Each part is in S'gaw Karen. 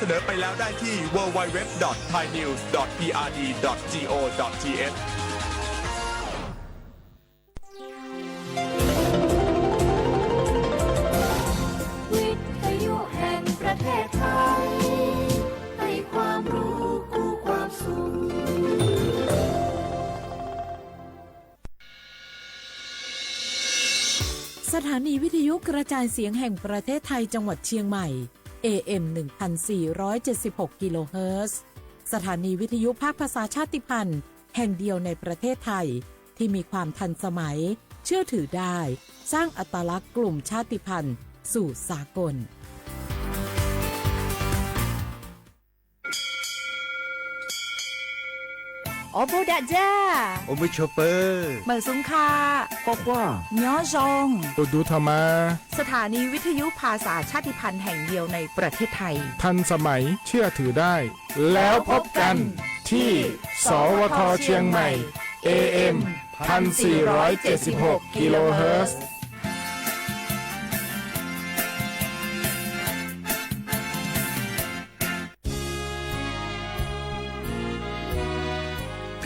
เสนอไปแล้วได้ที่ ดับเบิลยู ดับเบิลยู ดับเบิลยู ดอท ไทยนิวส์ ดอท พีอาร์ดี ดอท จี โอ ดอท ที เอช วิทยุแห่งประเทศไทย ให้ความรู้คู่ความสุข สถานีวิทยุกระจายเสียงแห่งประเทศไทยจังหวัดเชียงใหม่ เอ เอ็ม หนึ่งพันสี่ร้อยเจ็ดสิบหก กิโลเฮิรตซ์ สถานีวิทยุภาคภาษาชาติพันธุ์แห่งเดียวในประเทศไทย ที่มีความทันสมัย เชื่อถือได้ สร้างอัตลักษณ์กลุ่มชาติพันธุ์สู่สากล โอโบดะจ้า โอมิโชเปอร์ เมอร์ซุงค่ะ กอกว่า ยอซอง โอดูทามา สถานีวิทยุภาษาชาติพันธุ์แห่งเดียวในประเทศไทย ทันสมัย เชื่อถือได้ แล้วพบกันที่ สวท เชียงใหม่ เอ เอ็ม พันสี่ร้อยเจ็ดสิบหก กิโลเฮิรตซ์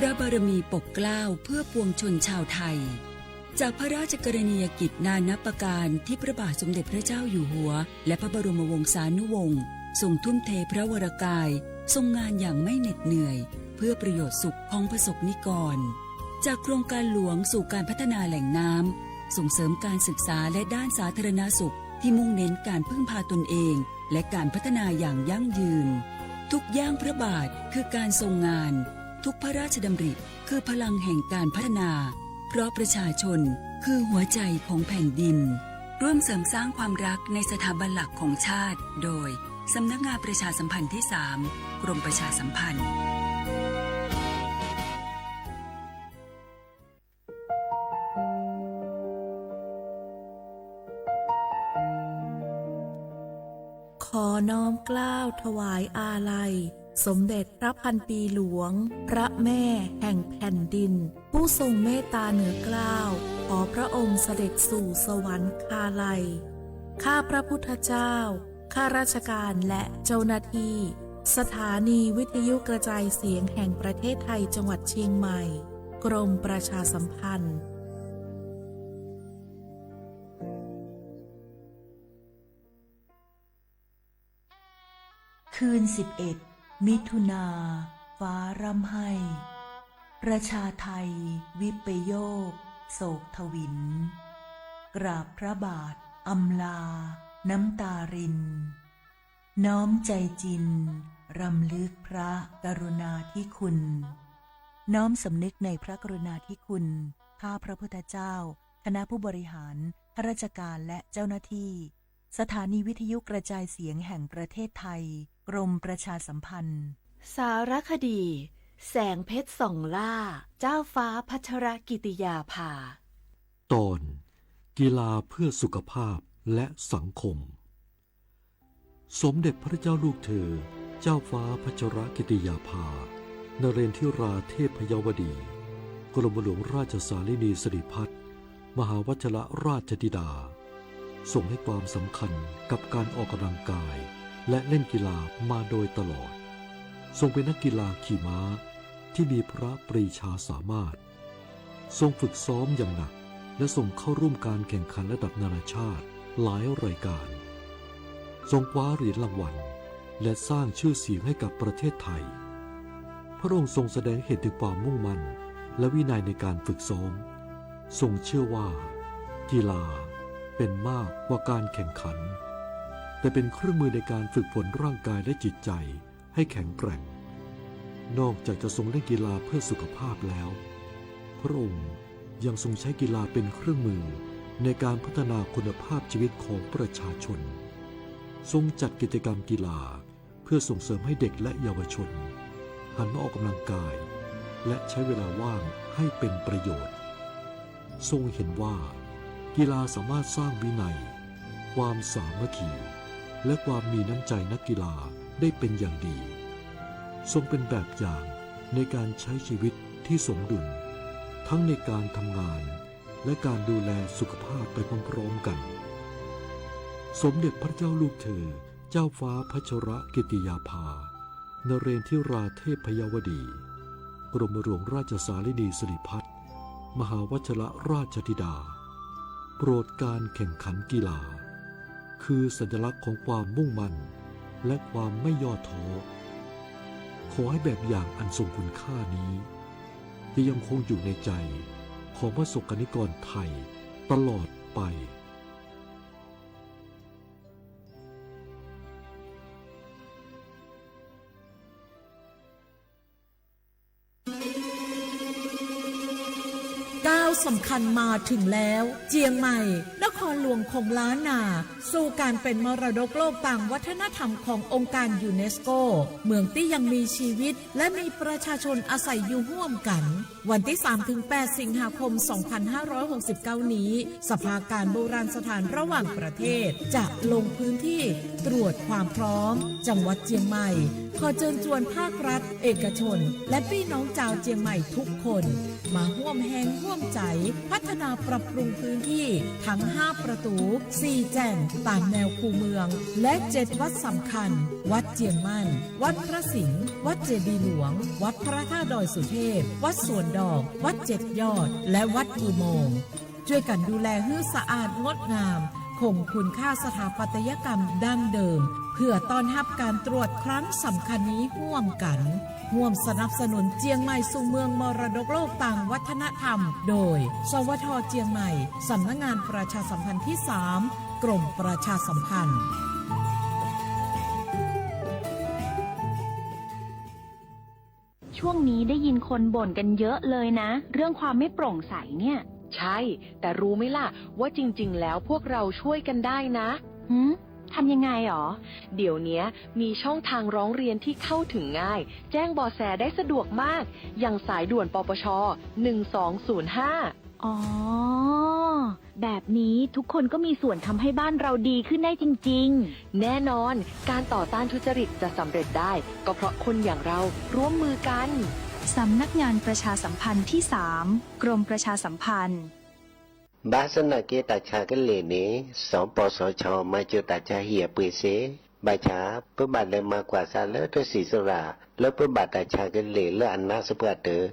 พระบารมีปกเกล้าเพื่อปวงชนชาวไทย จากพระราชกรณียกิจนานับประการที่พระบาทสมเด็จพระเจ้าอยู่หัว และพระบรมวงศานุวงศ์ ทรงทุ่มเทพระวรกาย ทรงงานอย่างไม่เหน็ดเหนื่อย เพื่อประโยชน์สุขของประสบนิกร จากโครงการหลวงสู่การพัฒนาแหล่งน้ำ ส่งเสริมการศึกษาและด้านสาธารณสุข ที่มุ่งเน้นการพึ่งพาตนเอง และการพัฒนาอย่างยั่งยืน ทุกย่างพระบาทคือการทรงงาน ทุกพระราชดำริคือพลังแห่งการพัฒนา เพราะประชาชนคือหัวใจของแผ่นดิน ร่วมเสริมสร้างความรักในสถาบันหลักของชาติ โดย สำนักงานประชาสัมพันธ์ที่สาม กรมประชาสัมพันธ์ ขอน้อมเกล้าถวายอาลัย สมเด็จพระพันปีหลวง พระแม่แห่งแผ่นดิน ผู้ทรงเมตตาเหนือเกล้า ขอพระองค์เสด็จสู่สวรรคาลัย ข้าพระพุทธเจ้า ข้าราชการและเจ้าหน้าที่ สถานีวิทยุกระจายเสียงแห่งประเทศไทยจังหวัดเชียงใหม่ กรมประชาสัมพันธ์ คืนสิบเอ็ด มิถุนา ฟ้าร่ำไห้ ประชาไทย วิปโยค โศกถวิล กราบพระบาท อำลา น้ำตาริน น้อมใจจริน รำลึกพระกรุณาธิคุณ น้อมสำนึกในพระกรุณาธิคุณ ข้าพระพุทธเจ้า คณะผู้บริหาร ข้าราชการและเจ้าหน้าที่ สถานีวิทยุกระจายเสียงแห่งประเทศไทย กรมประชาสัมพันธ์ สารคดี แสงเพชรส่องล่า เจ้าฟ้าพัชรกิติยาภา ตอน กีฬาเพื่อสุขภาพและสังคม สมเด็จพระเจ้าลูกเธอ เจ้าฟ้าพัชรกิติยาภา นเรนทิราเทพยวดี กรมหลวงราชสาลินีสิริพัฒน์ มหาวัชรราชธิดา ทรงให้ความสำคัญกับการออกกำลังกาย และเล่นกีฬามาโดยตลอด ทรงเป็นนักกีฬาขี่ม้าที่มีพระปรีชาสามารถ ทรงฝึกซ้อมอย่างหนัก และทรงเข้าร่วมการแข่งขันระดับนานาชาติหลายรายการ ทรงคว้าเหรียญรางวัล และสร้างชื่อเสียงให้กับประเทศไทย พระองค์ทรงแสดงเห็นถึงความมุ่งมั่น และวินัยในการฝึกซ้อม ทรงเชื่อว่า กีฬาเป็นมากกว่าการแข่งขัน แต่เป็นเครื่องมือในการฝึกฝนร่างกายและจิตใจ ให้แข็งแกร่ง นอกจากจะทรงเล่นกีฬาเพื่อสุขภาพแล้ว พระองค์ยังทรงใช้กีฬาเป็นเครื่องมือในการพัฒนาคุณภาพชีวิตของประชาชน ทรงจัดกิจกรรมกีฬาเพื่อส่งเสริมให้เด็กและเยาวชนหันมาออกกำลังกาย และใช้เวลาว่างให้เป็นประโยชน์ ทรงเห็นว่า กีฬาสามารถสร้างวินัย ความสามัคคี และความมีน้ำใจนักกีฬาได้เป็นอย่างดี ทรงเป็นแบบอย่างในการใช้ชีวิตที่สมดุล ทั้งในการทำงาน และการดูแลสุขภาพไปพร้อมๆกัน สมเด็จพระเจ้าลูกเธอ เจ้าฟ้าพัชรกิติยาภา นเรนทิราเทพยวดี กรมหลวงราชสารินีสิริพัฒน์ มหาวัชรราชธิดา โปรดการแข่งขันกีฬา คือสัญลักษณ์ของความมุ่งมั่น และความไม่ย่อท้อ ขอให้แบบอย่างอันทรงคุณค่านี้ จะยังคงอยู่ในใจของประสบกนิกรไทยตลอดไป ก้าวสำคัญมาถึงแล้ว เจียงใหม่ นครหลวงของล้านนา สู่การเป็นมรดกโลกตามวัฒนธรรมขององค์การยูเนสโก เมืองที่ยังมีชีวิตและมีประชาชนอาศัยอยู่ร่วมกัน วันที่สามถึงแปดสิงหาคมสองพันห้าร้อยหกสิบเก้านี้ สภาการโบราณสถานระหว่างประเทศจะลงพื้นที่ตรวจความพร้อมจังหวัดเจียงใหม่ ขอเชิญชวนภาครัฐ เอกชน และพี่น้องชาวเจียงใหม่ทุกคน มาร่วมแฮงร่วมใจ พัฒนาปรับปรุงพื้นที่ทั้งห้าประตู สี่แจ่งตามแนวคูเมือง และเจ็ดวัดสำคัญ วัดเจียงมั่น วัดพระสิงห์ วัดเจดีย์หลวง วัดพระธาตุดอยสุเทพ วัดสวนดอก วัดเจ็ดยอด และวัดอุโมงค์ ช่วยกันดูแลหื้อสะอาดงดงาม คงคุณค่าสถาปัตยกรรมดั้งเดิม เพื่อต้อนรับการตรวจครั้งสำคัญนี้ร่วมกัน ร่วมสนับสนุนเจียงใหม่สู่เมืองมรดกโลกตามวัฒนธรรม โดย สวท เจียงใหม่ สำนักงานประชาสัมพันธ์ที่สาม กรมประชาสัมพันธ์ ช่วงนี้ได้ยินคนบ่นกันเยอะเลยนะ เรื่องความไม่โปร่งใสเนี่ย ใช่ แต่รู้ไหมล่ะ ว่าจริงๆ แล้วพวกเราช่วยกันได้นะ หืม ทำยังไงหรอ เดี๋ยวเนี้ยมีช่องทางร้องเรียนที่เข้าถึงง่าย แจ้งเบาะแสได้สะดวกมาก อย่างสายด่วน ปปช หนึ่งสองศูนย์ห้า อ๋อ แบบนี้ทุกคนก็มีส่วนทำให้บ้านเราดีขึ้นได้จริงๆ แน่นอน การต่อต้านทุจริตจะสำเร็จได้ ก็เพราะคนอย่างเราร่วมมือกัน สำนักงานประชาสัมพันธ์ที่สาม กรมประชาสัมพันธ์ ဘၣ်ဆၣ်သနာ်က့ တၢ်ဆါကလဲာ်န့ၣ် စီၤပီစီၤဆီ မၤစၢၤတၢ်ဆါဟံၣ်အပှ့ၤစ့ၢ်, ဘၣ်ဆၣ် ပဘၣ်လဲၤမၤကွၢ်စးလၢတၢ်စံးစရၣ် လၢပဘၣ်တၢ်ဆါကလဲာ်လၢအနါစပှၢ်တၢၢ်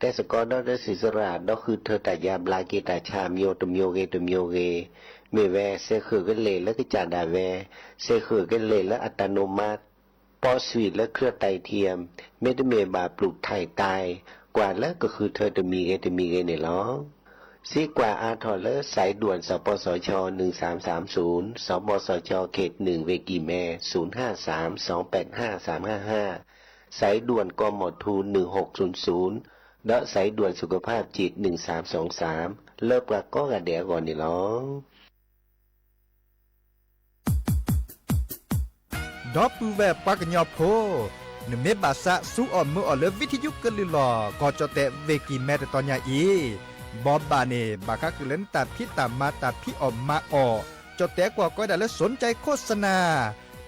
တဲစ့ၢ်ကီးဒီးတၢ်စံးစရၣ် ဒီးဃုထၢတၢ်ယါဘျါက့ၤတၢ်ဆါမျိုးတမျိုးဂ့ၤတမျိုးဂ့ၤ, မ့ၢ်ဝဲ စဲးဃုာ်ကလဲာ်လၢကစၢ်ဒၣ်ဝဲ, စဲးဃုာ်ကလဲာ်လၢ autonomous, ပီးဆွံၣ်လၢ เครื่องไตเทียม, မ့တမ့ၢ်ဘၣ် ပျူၢ်ထံၣ်တၢ် ကွၢ်လၢကဃုထၢတမံၤဂ့ၤတမံၤဂ့ၤန့ၣ်လီၤ. စံးကွၢ်အါထီၣ်လၢ สายด่วน สปสช หนึ่งสามสามศูนย์, สปสช เขตหนึ่ง เวกีแม ศูนย์ห้าสาม สองแปดห้า สามห้าห้า, สายด่วน กมธ หนึ่งหกศูนย์ศูนย์ ဒီး สายด่วนสุขภาพจิต หนึ่งสามสองสาม လၢပှၤကိးဂၤဒဲးအဂီၢ်န့ၣ်လီၤ. ဒီပုၢ်ဝဲၢ်ပှၤကညီဖိ, နမ့ၢ်ဘၣ်သးစူးအီၣ်မုာ်အီၣ်လၢ ဝံထယုကလုၢ်လီၢ် ကီၢ်ကၠီၣ်တဲၣ် ဝ့ၢ်ကံၢ်မဲ တတီၤညါအံၤ, ဘီဘၣ်န့ၣ် ဘၣ်ဃးဃုာ်လၢနတၢ်ဖံးတၢ်မၤတၢ်ဖံးအီၣ်မၤအီၣ်, ကၠီၣ်တဲၣ်ကွီၢ်ကိးဝဲဒၣ်လၢ สนใจโฆษณา,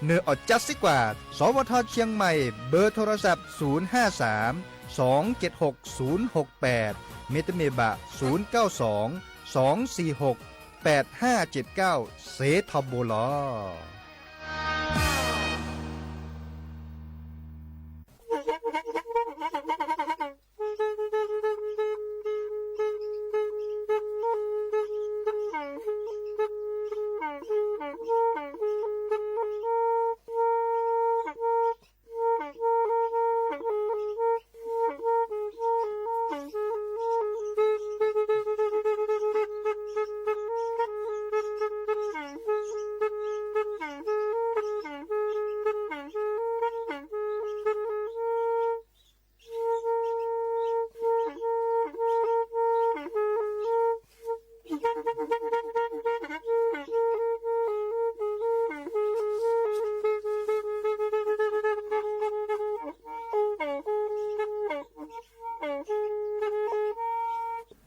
နအီၣ်ကၠါစ့ၢ်ကီး, สวท เชียงใหม่ เบอร์โทรศัพท์ ศูนย์ห้าสาม สองเจ็ดหก ศูนย์หกแปด မ့တမ့ၢ်ဘၣ် ศูนย์เก้าสอง สองสี่หก แปดห้าเจ็ดเก้า စ့ထီဘိလီၤ.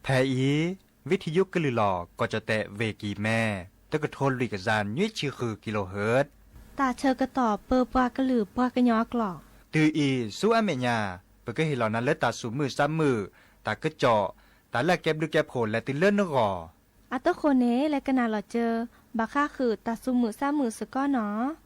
ဖဲအံၤ ဝံထယုကလုၢ်လီၢ် ကီၢ်ကၠီၣ်တဲၣ် ဝ့ၢ်ကံၢ်မဲ တကထိလွံၢ်ကယၤနွံဆံဃု kilohertz တၢ်ဆၢကတီၢ်ပၢပှၤကလုာ်ပှၤကညီအကျိာ်, တုၤအံၤဆူအမဲာ်ညါ ပကဟ့ၣ်လီၤနၤလၢတၢ်သူၣ်မုာ်သးမုာ်, တၢ်ကစီၣ်, တၢ်လၢအကဲဘျုးကဲဖှိၣ်လဲၤတုၤလၢနဂီၢ်. အတဃိန့ၣ် လဲၤကနၣ်လီၤစၢၤ ဘၣ်ဃးဃုာ်တၢ်သူၣ်မုာ်သးမုာ်စ့ၢ်ကီးနီၤ.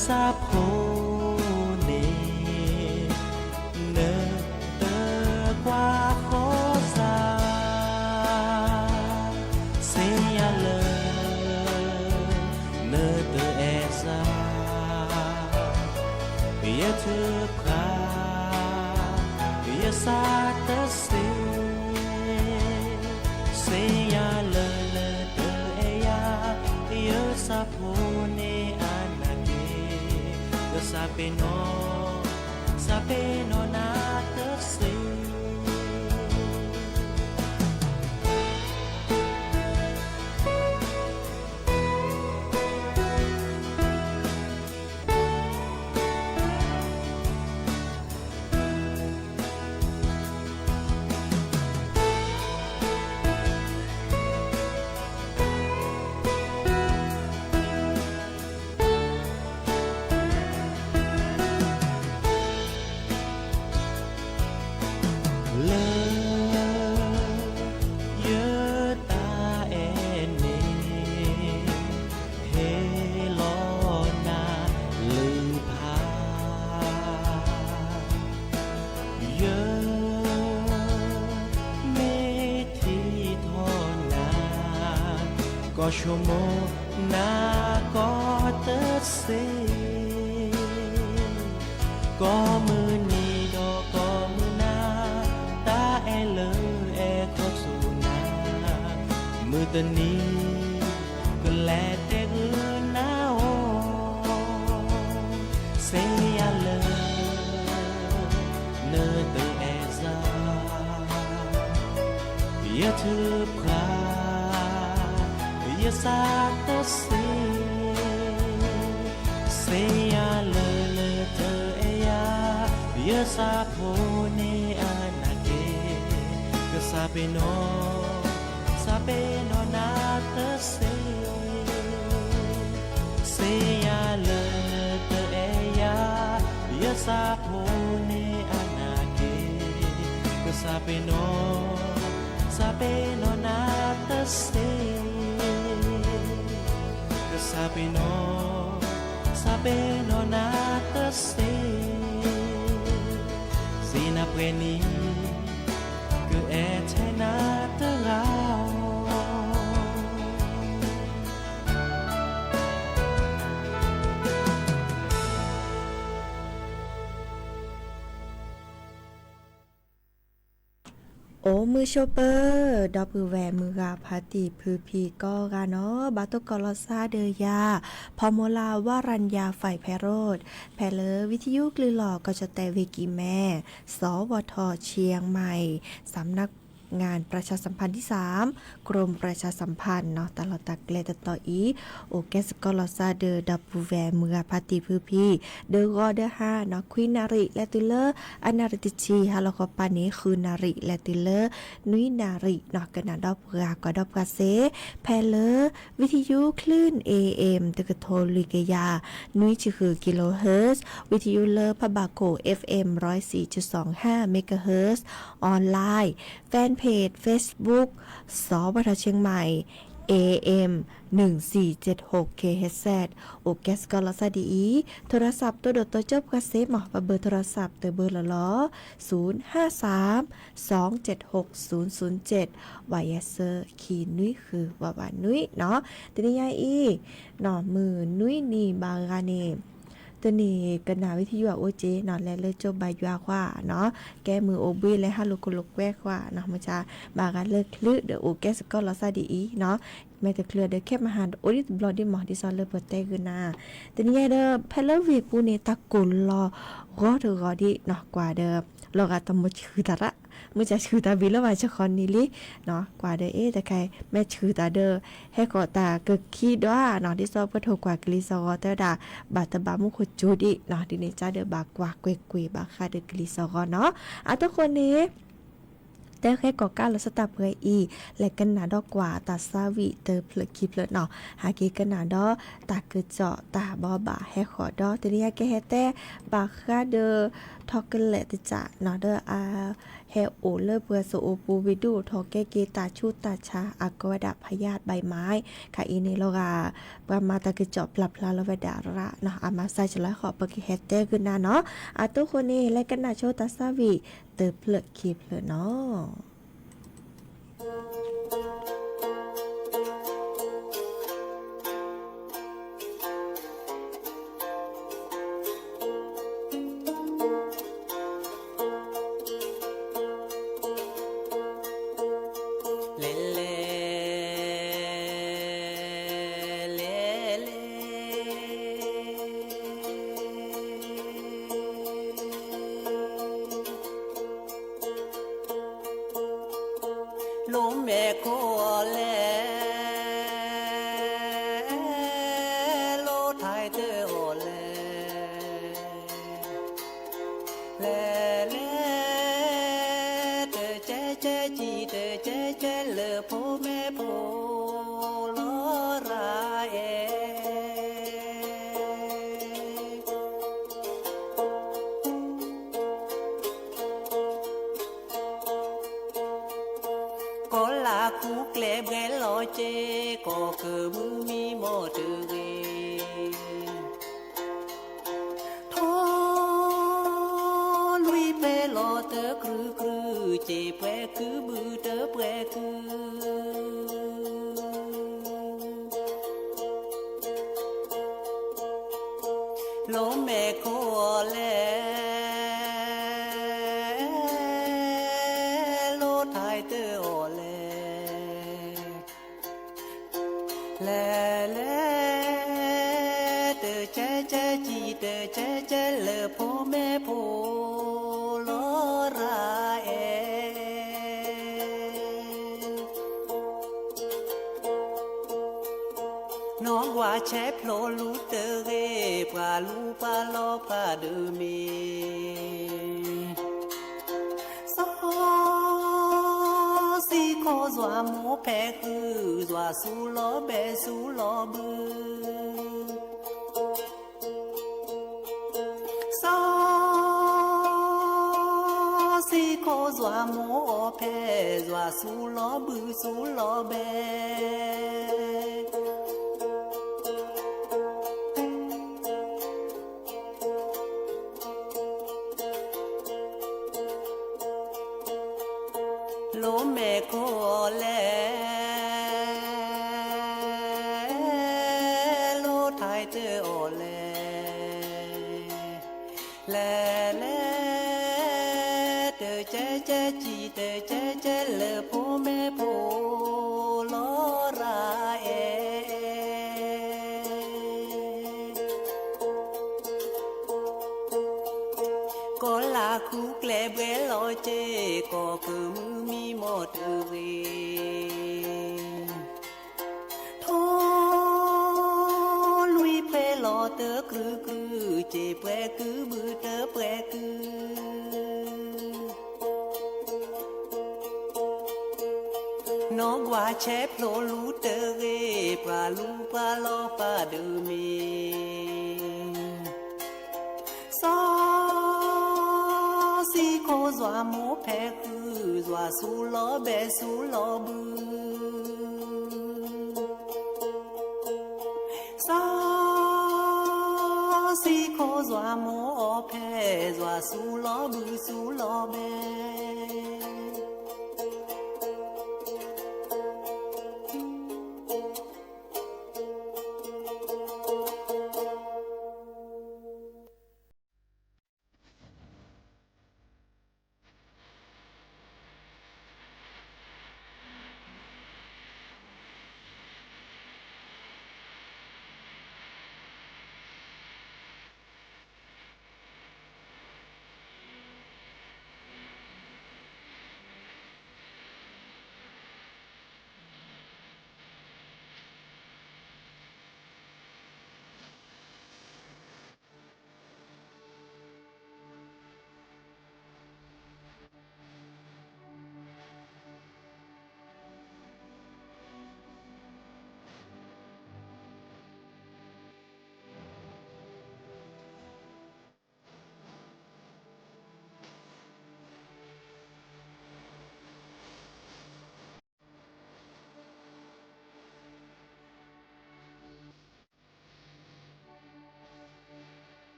ယွၤစၢ်ဖိန့ၣ် နတကွၢ်ဃီစၢ်, စ့ယၤလၢ နတအဲၣ်စၢ်, ယထုကဖၣ် ယစၢ်တစ့, စ့ယၤလၢ နတအဲၣ်ယၤ, ယစၢ်ဖိန့ၣ်အနၢ်က့ၤ, ယစၢ်ပ့ၤနီၣ်, စၢ်ပ့ၤနီၣ်နၤတစ့ လၢ ယတၢ်အဲၣ်န့ၣ် ဟ့ၣ်လီၤနၤလုၢ်ဖး, ယ မ့ၢ်ထံၣ်ထီၣ်နၤ, ကီၢ်ဆိမိၣ်နၤကီၢ်တစ့, ကီၢ်မုၢ်နံၤဒီးကီၢ်မုၢ်နၤ, တၢ်အဲၣ်လၢအဲၣ်ခီဆူနၤ, မုၢ်တနံၤ ကလဲၤတဲဂုာ်နၤအီၤ, စ့ယၤလၢ နတအဲၣ်စၢ်, ယထုကဖၣ် ယစၢ်တစ့, စ့ယၤလၢ နတအဲၣ်ယၤ, ယစၢ်ဖိန့ၣ်အနၢ်က့ၤ, ကစၢ်ပ့ၤနီၣ်, စၢ်ပ့ၤနီၣ်နၤတစ့ စ့ယၤလၢ နတအဲၣ်ယၤ, ယစၢ်ဖိန့ၣ်အနၢ်က့ၤ, ကစၢ်ပ့ၤနီၣ်, စၢ်ပ့ၤနီၣ်နၤတစ့, ကစၢ်ပ့ၤနီၣ်, စၢ်ပ့ၤနီၣ်နၤတစ့, စ့နၤပှဲၤနံၤ ကအဲၣ်ထဲနၤတဂၤဧိၤ. အိၣ်မုာ်ဆိးပၢၤ ဒီပုၢ်ဝဲၢ်မုၢ်ဂၤဖါတံၢ်ဖုဖံကိးဂၤနီၤ, ဘၣ်တိၢ်ကီးလီၤစၢ်ဒီးယၤ ဖီမီလါ ဝရၣ်ယၤ ဖဲးဖဲးရိၣ်, ဖဲလၢဝံထယုကလုၢ်လီၤ ကီၢ်ကၠီၣ်တဲၣ်ဝ့ၢ်ကံၢ်မဲ စီၤဝီၤထီၣ် เชียงใหม่ สำนักงานประชาสัมพันธ์ที่สาม กรมประชาสัมพันธ์နီၤ, တၢ်လီၢ်တၢ်ကျဲတတီၤအံၤ အိၣ်ကဲစ့ၢ်ကီးလီၤစၢ်ဒီး ဒီပုၢ်ဝဲၢ်မုၢ်ဂၤဖါတံၢ်ဖုဖံ ဒီးဂီၤဒီးဟါနီၤ, ခွံနၣ်ရံၣ်လဲၤတုၤလၢ အနၣ်ရံၣ်တဆံ, ဟါလီၤကီးပၤန့ၣ် ဃုနၣ်ရံၣ်လဲၤတုၤလၢ နွံနၣ်ရံၣ်နီၤ, ကနၣ်ဒီးပှၤကွၢ်ဒီးပှၤစ့ ဖဲလၢ ဝံထယုကလုၢ် เอเอ็ม တကထိလွံၢ်ကယၤ နွံဆံဃု kilohertz, ဝံထယုလၢဖးဘၣ်ခိၣ် เอฟเอ็ม ร้อยสี่จุดสองห้าเมกะเฮิรตซ์, online, fanpage Facebook စီၤဝီၤထီၣ် เชียงใหม่ เอเอ็ม หนึ่งสี่เจ็ดหกเคเอชเซด အိၣ်ကဲစ့ၢ်ကီးလီၤစၢ်ဒ်အံၤ, โทรศัพท์ တိၢ်ဒိၣ်တိၢ်ကၠိပှၤစ့မး, ပဘอร์โทรศัพท์ တဘอร์လီၤလီၤ, ศูนย์ห้าสาม สองเจ็ดหก ศูนย์ศูนย์เจ็ด, ဝးယဲၢ်ဆၢ ခံနွံဃု ဝးဝးနွံနီၤ. တနံၤညါအံၤ နီၢ်မုၢ်နွံနံၤဘၣ်ဂၤန့ၣ် တနံၤကနၣ်ဝံထယုအအိၣ်က့နီၤ, လဲၤလၢကၠိဘါယွၤကွၢ်နီၤ, ကဲမုၢ်အိၣ်ဘှံးလဲၤဟးလိာ်ခိၣ်လိာ်ကွဲကွၢ်နီၤ, မုၢ်ဆါဘၣ်ဂၤလၢချုး ဒီးအိၣ်ကဲစ့ၢ်ကီးလီၤစၢ်ဒ်အံၤနီၤ, မ့ၢ်တချုးဒီးခဲမဟါအိၣ်ဒံးတဘျီဒံးမး, ဒ်သိးလၢပတဲဂုာ်နၤ, တနံၤညါဒီး ဖဲလၢဝ့ၢ်ပူၤန့ၣ် တၢ်ကိၢ်လီၤဂီၤတဂီၤဒံးနီၤ, ကွၢ်ဒီး လီၤဂာ်တမုၢ်ဆှုၣ်တၢ်ရၣ်, မုၢ်ဆါဆှုၣ်တၢ်ဘံၣ်လၢမၤဆဃီန့ၣ်လံနီၤ, ကွၢ်ဒီးအ့ၣ်တခါ မ့ၢ်ဆှုၣ်တၢ်ဒီး ဟဲဃီၤတၢ်ကခံဒီးနီၤ, ဒ်သိးပထိၣ်ကွၢ်ကလံၤစ့ၢ်ကီးတဲဝဲဒၣ် ဘၣ်တဘၣ်မူခိၣ်ကၠိဒံးနီၤ, ဒ်န့ၣ်ကဒီးဘၣ်ကွၢ်ကွ့ၢ်ကွ့ၢ်ဘၣ်ဃးဒီးကလံၤစ့ၢ်ကီးနီၤ, အတဃိန့ၣ် တဲဃဲကီၣ်ကးလၢဆၢတၢ်ပှဲၤအံၤ လဲၤကနၣ်ဒီးကွၢ်တၢ်သးဝံၣ်တဖျၢၣ်ခံဖျၢၣ်နီၤ, ဟဲက့ၤကနၣ်ဒီးတၢ်ကစီၣ်တၢ်ဘိးဘၣ်ဟဲဃီၤဒီး တနံၤအံၤကဟဲတဲဘၣ်ဃးဒီး ထီၣ်ကလဲာ်တစဲးနီၤ ဒီးအ ဟဲအိၣ်လၢပှၤစအိၣ်ပူၤ ဝံၤဒုးအိၣ်ထီၣ်ကဲက့ၤတၢ်ဆူးတၢ်ဆါ အကိးဝဲဒၣ် พยาธิใบไม้ ခါအံၤန့ၣ်လီၤဂာ် ပှၤမၤတၢ်ကစီၣ်ပျၢ်ဖျါလီၤဝဲဒၣ်ရၣ်နီၤ အမၤစၢၤကလီၤဃီ ပကဟဲတဲဂုာ်နၤနီၤ, အတိၢ်ဃိန့ၣ် လဲၤကနၣ်ဆိတၢ်သးဝံၣ်တဖျၢၣ်ခံဖျၢၣ်နီၤ. လဲၤလဲၤ လဲၤလဲၤ လိၣ်မဲာ်ခိၣ်အီၤလဲၣ်, လိၣ်ထဲတၢ်အီၤလဲၣ်, လဲၤလဲၤ တကဲကဲကံၣ် တကဲကဲလၢဖိမ့ၢ်ဖိ လီၤရၤအဲၣ် ကီၤလၤဃူကျဲဘှဲလီၤက့ၤ ကီၢ်ကမုၢ်မံမီၢ်တဂ့ၤ, ထီၣ်လွံၢ်ဖဲလီၤတကြုးကြုး က့ၤပှဲၤကုဘုတပှဲၤကု လိၣ်မဲာ်ခိၣ်အီၤလဲၣ်, လိၣ်ထဲတၢ်အီၤလဲၣ်, လဲၤလဲၤ တကဲကဲကံၣ် တကဲကဲလၢဖိမ့ၢ်ဖိ လီၤရၤအဲၣ် နီၢ်ကွၢ်ဆဲးဖျိလူတဂ့ၤ ပှၤလူၤပှၤလီၤပှၤဒုးမ့ၢ် စီၤစံခိၣ်စွၤမိၢ်ဖဲဃု စွၤစူၤလီၤဘဲစူၤလီၤဘု စီၤစံခိၣ်စွၤမိၢ်အီၤဖဲ စွၤစူၤလီၤဘုစူၤလီၤဘဲ လိၣ်မဲာ်ခိၣ်အီၤလဲၣ်, လိၣ်ထဲတၢ်အီၤလဲၣ်, လဲၤလဲၤ တကဲကဲကံၣ် တကဲကဲလၢဖိမ့ၢ်ဖိ လီၤရၤအဲၣ် ကီၤလၤဃူကျဲဘှဲလီၤက့ၤ ကီၢ်ကမုၢ်မံမီၢ်တဂ့ၤ, ထီၣ်လွံၢ်ဖဲလီၤတကြုးကြုး က့ၤပှဲၤကုဘုတပှဲၤကု နီၢ်ကွၢ်ဆဲးဖျိလူတဂ့ၤ ပှၤလူၤပှၤလီၤပှၤဒုးမ့ၢ် စီၤစံခိၣ်စွၤမိၢ်ဖဲဃု စွၤစူၤလီၤဘဲစူၤလီၤဘု စီၤစံခိၣ်စွၤမိၢ်အီၤဖဲ စွၤစူၤလီၤဘုစူၤလီၤဘဲ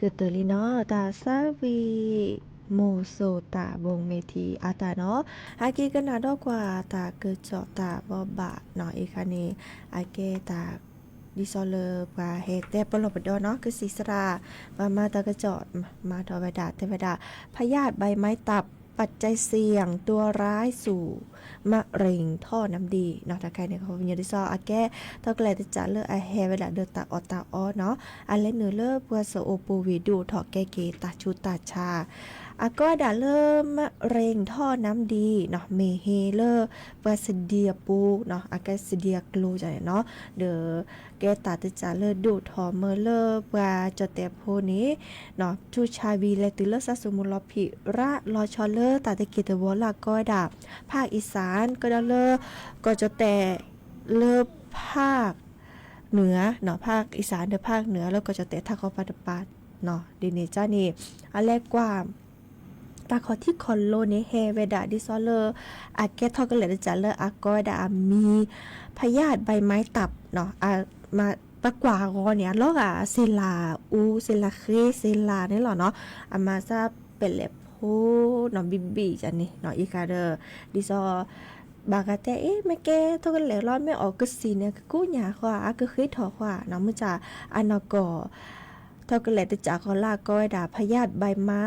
ကတၢၢ်လံနီၤ တၢ်ဆၢဝံၤ မိၢ်စိၢ်တၢ်ဘိၣ်မ့ၢ်ထံအတၢ်နီၤ ဟဲက့ၤကနၣ်ဒီးကွၢ်တၢ်ကစီၣ်တၢ်ဘိးဘၣ်နီၤ အံၤခါန့ၣ် အကဲတၢ် ဒ်သိးလၢပှၤဟဲတဲပလီၢ်ပဒီနီၤ ကစံးစရၣ် ပှၤမၤတၢ်ကစီၣ် မၤထီၣ်ဝဲဒၣ် တဲဝဲဒၣ် พยาธิใบไม้ตับ ปัจจัยเสี่ยงตัวร้ายสู่มะเร็งท่อน้ำดีနီၤ တၢ်ခါန့ၣ် ခီပညီဒ်သိးအကဲ ထီၣ်ကလဲာ်တစးလၢအဟဲဝဲဒၣ်ဒီးတၢ်အီၣ်တၢ်အီနီၤ အလဲၤနုာ်လၢပှၤစအိၣ်ပူၤဝံၤဒိၣ်ထီၣ်ကဲက့ၤတၢ်ဆူးတၢ်ဆါ အကီဝဲဒၣ်လၢ มะเร็งท่อน้ำดีနီၤ မ့ၢ်ဟ့လၢပှၤစဒံအပူၤနီၤ အကဲစဒံအကျိၤန့ၣ်နီၤ ဒီး ကဲတၢ်တစးလၢဒိၣ်ထီၣ်မ့ၢ်လၢပှၤကၠီၣ်တဲာ်ဖိန့ၣ် ထူၣ်ဆါဝံၤလဲၤတုၤလၢစးစူမူလီၤဖံးရး လီၤဆီလၢတၢ်တက့ၢ်တဝီၤလၢအကီဝဲဒၣ် ภาคอีสาน ကဒီးလၢ ကီၢ်ကၠီၣ်တဲာ်လၢ ภาคเหนือနီၤ ภาคอีสาน ဒီး ภาคเหนือ လၢကီၢ်ကၠီၣ်တဲာ်ထးခီပၤတပၤနီၤ ဒ်န့ၣ်ကန့ၣ် အလဲၤကွၢ် တၢ်ခီၣ်ထံခီၣ်လိၤန့ၣ် ဟဲဝဲဒၣ်ဒ်သိးလၢ အကဲထီၣ်ကလဲာ်တစးလၢအကီဝဲဒၣ်အမံၤ พยาธิใบไม้ตับနီၤ ပကွၢ်အဂီၢ်န့ၣ် အလီၤဂာ်စ့လးအူ စ့လးဃ့ စ့လးန့ၣ်လီၤနီၤ အမၤစၢ်ပဲာ်လဲၣ်ဖိနီၤ ဘံၣ်ဘံၣ်န့ၣ်နီၤ အံၤခါဒီး ဒ်သိး ဘၣ်ဂၤတဲ အ့ မ့ၢ်ကဲထီၣ်ကလဲာ်လီၤ မ့ၢ်အီၣ်ကစံၣ်န့ၣ် ကကူညၣ်ဃီ အကဃ့ထီၣ်ဃီနီၤ မုၢ်ဆါ အနီၢ်ကီၢ် ထီၣ်ကလဲာ်တစးဃီလၢအကီဝဲဒၣ် พยาธิใบไม้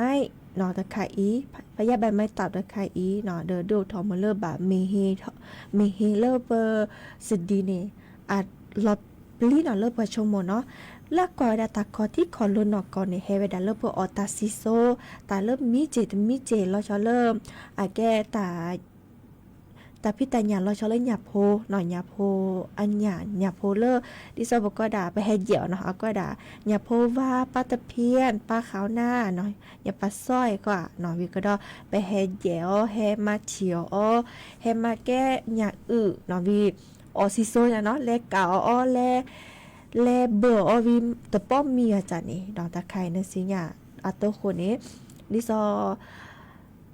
နီၤ တခါအံၤ พยาธิใบไม้ตับတခါအံၤနီၤ ဒီးဒိၣ်ထီၣ်မ့ၢ်လၢဘၣ် မ့ၢ်ဟ့ မ့ၢ်ဟ့လၢပစဒံန့ၣ် အလီၤပျံၤနီၤလၢပှၤဆိကမိၣ်နီၤ လၢကွၢ်ဝဲဒၣ်တၢ်ခီၣ်ထံခီၣ်လိၤနီၢ်ကီၢ်န့ၣ် ဟဲဝဲဒၣ်လၢပအီၣ်တၢ်စံၣ်စိၤ တၢ်လၢမံက့ၤတမံက့ၤလီၤဆီလၢ အကဲတၢ် တၢ်ဖံးတၢ်ညၣ်လီၤဆီလၢညၣ်ဖိနီၤ ညၣ်ဖိ အညၣ် ညၣ်ဖိလၢ ဒ်သိးပကီးဒၣ် ပဟဲယဲၢ်အီၤနီၤ အကီးဒၣ် ညၣ်ဖိဝါ ပၢ်တဖၠၣ် ပၢ်ဃးနၢ်နီၤ ညၣ်ပၢ်စီၣ်အံၤဃီနီၤ ဝံၤကဒီး ပဟဲယဲၢ်အီၤ ဟဲမၤဆံၣ်အီၤအီၤ ဟဲမၤကဲညၣ်အုၣ်နီၤ ဝံၤ အီၣ်စံၣ်စိၤညါနီၤ လဲၤကးအီၤအီၤ လဲၤ လဲၤဘၢၣ်အီၤဝံၤ တပီၢ်မံအီၤကၢ်န့ၣ်နီၤ တၢ်ခါအံၤနစံညါ အတိၢ်ဃိန့ၣ် ဒ်သိး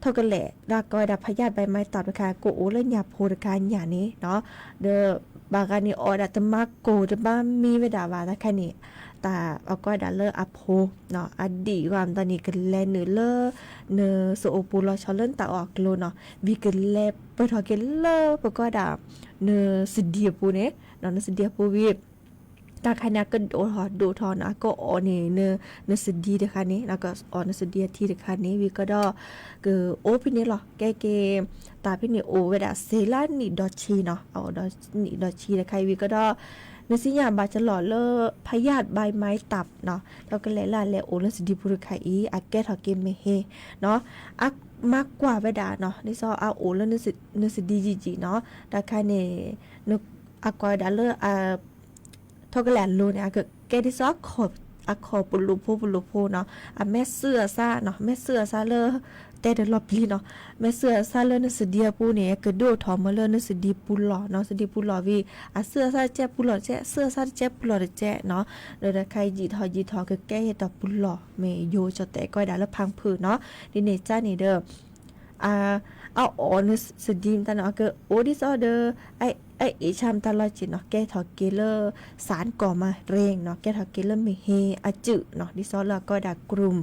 ထီၣ်ကလဲာ်လၢအကီးဝဲဒၣ် พยาธิใบไม้ตับတခါ ကအိၣ်လၢညၣ်ဖိတခါညၣ်န့ၣ်နီၤ ဒီးဘၣ်ဂၤန့ၣ်အီၣ်ဒၣ်တမၤကိၢ်တမၤမံဝဲဒၣ်ဘၣ် တၢ်ခါန့ၣ် တၢ်အကီးဝဲဒၣ်လၢအဖိနီၤ အဒံၣ်ဂီၢ်မတၤန့ၣ် ကလဲၤနုာ်လၢ နစအိၣ်ပူၤလီၤဆီလၢနတၢ်အီၣ်အကျိၤနီၤ ဝံၤကလဲၤပၢၢ်ထီၣ်က့ၤလၢပကီးဒၣ် နစဒံအပူၤန့ၣ် နစဒံအပူၤဝံၤ တၢ်ခါန့ၣ် အကဒိၣ်ထီၣ်ဒိၣ်ထီၣ်နီၤ အကအီၣ်န့ၣ် နစဒံတခါန့ၣ် အကအီၣ်နစဒံအထံတခါန့ၣ် ဝံၤကဒီး ကအိၣ်ဖဲန့ၣ်လီၤ ကဲက့ၤ တၢ်ဖဲန့ၣ်အိၣ်ဝဲဒၣ်စ့လၢနံၣ်ဒီးဆံနီၤ အအိၣ်ဒီးနံၣ်ဒီးဆံတခါအံၤ ဝံၤကဒီး နစံညါဘၣ်ကလီၤလၢ พยาธิใบไม้ตับနီၤ ထီၣ်ကလဲာ်လၢအလဲၤအိၣ်လၢစဒံပူၤတခါအံၤ အကဲထီၣ်က့ၤမ့ၢ်ဟ့နီၤ အမၤကွၢ်ဝဲဒၣ်နီၤ ဒ်သိးအအိၣ်လၢ နစဒံယံာ်ယံာ်နီၤ တၢ်ခါန့ၣ် အကွၢ်ဝဲဒၣ်လၢ ထီၣ်ကလဲာ်အလိၤန့ၣ် အကကဲဒ်သိး အခီၣ်ပလိာ်ဖိပလိာ်ဖိနီၤ အမဲာ်စုၣ်အသးနီၤ မဲာ်စုၣ်အသးလၢ တဲတလီၤပျံၤနီၤ မဲာ်စုၣ်အသးလၢနစဒံအပူၤန့ၣ် ကဒိၣ်ထီၣ်မ့ၢ်လၢနစဒံပူၤလီၣ်နီၤ စဒံပူၤလီၣ်ဝံၤ အစုၣ်အသးတကဲပူၤလီၣ်တကဲ အစုၣ်အသးတကဲပူၤလီၣ်တကဲနီၤ ဒီးတၢ်ခါယံာ်ထီၣ်ယံာ်ထီၣ် ကကဲဟဲထီၣ်ပူၤလီၣ် မ့ၢ်ယိၤကၠီၣ်တဲာ်ကီးဝဲဒၣ်လၢဖၣ်ဖုၣ်နီၤ ဒ်န့ၣ်ကန့ၣ်ဒီး အ အအီၣ်နစဒံမတၤနီၤ အကအိၣ်ဒ်သိးဒီး အအ့ၣ်ဆါမတၤလီၤက့ၤနီၤ ကဲထီၣ်က့ၤလၢ สารก่อมะเร็งနီၤ ကဲထီၣ်က့ၤလၢမ့ၢ်ဟ့အစုၣ်နီၤ ဒ်သိးလၢအကီးဒၣ် กลุ่ม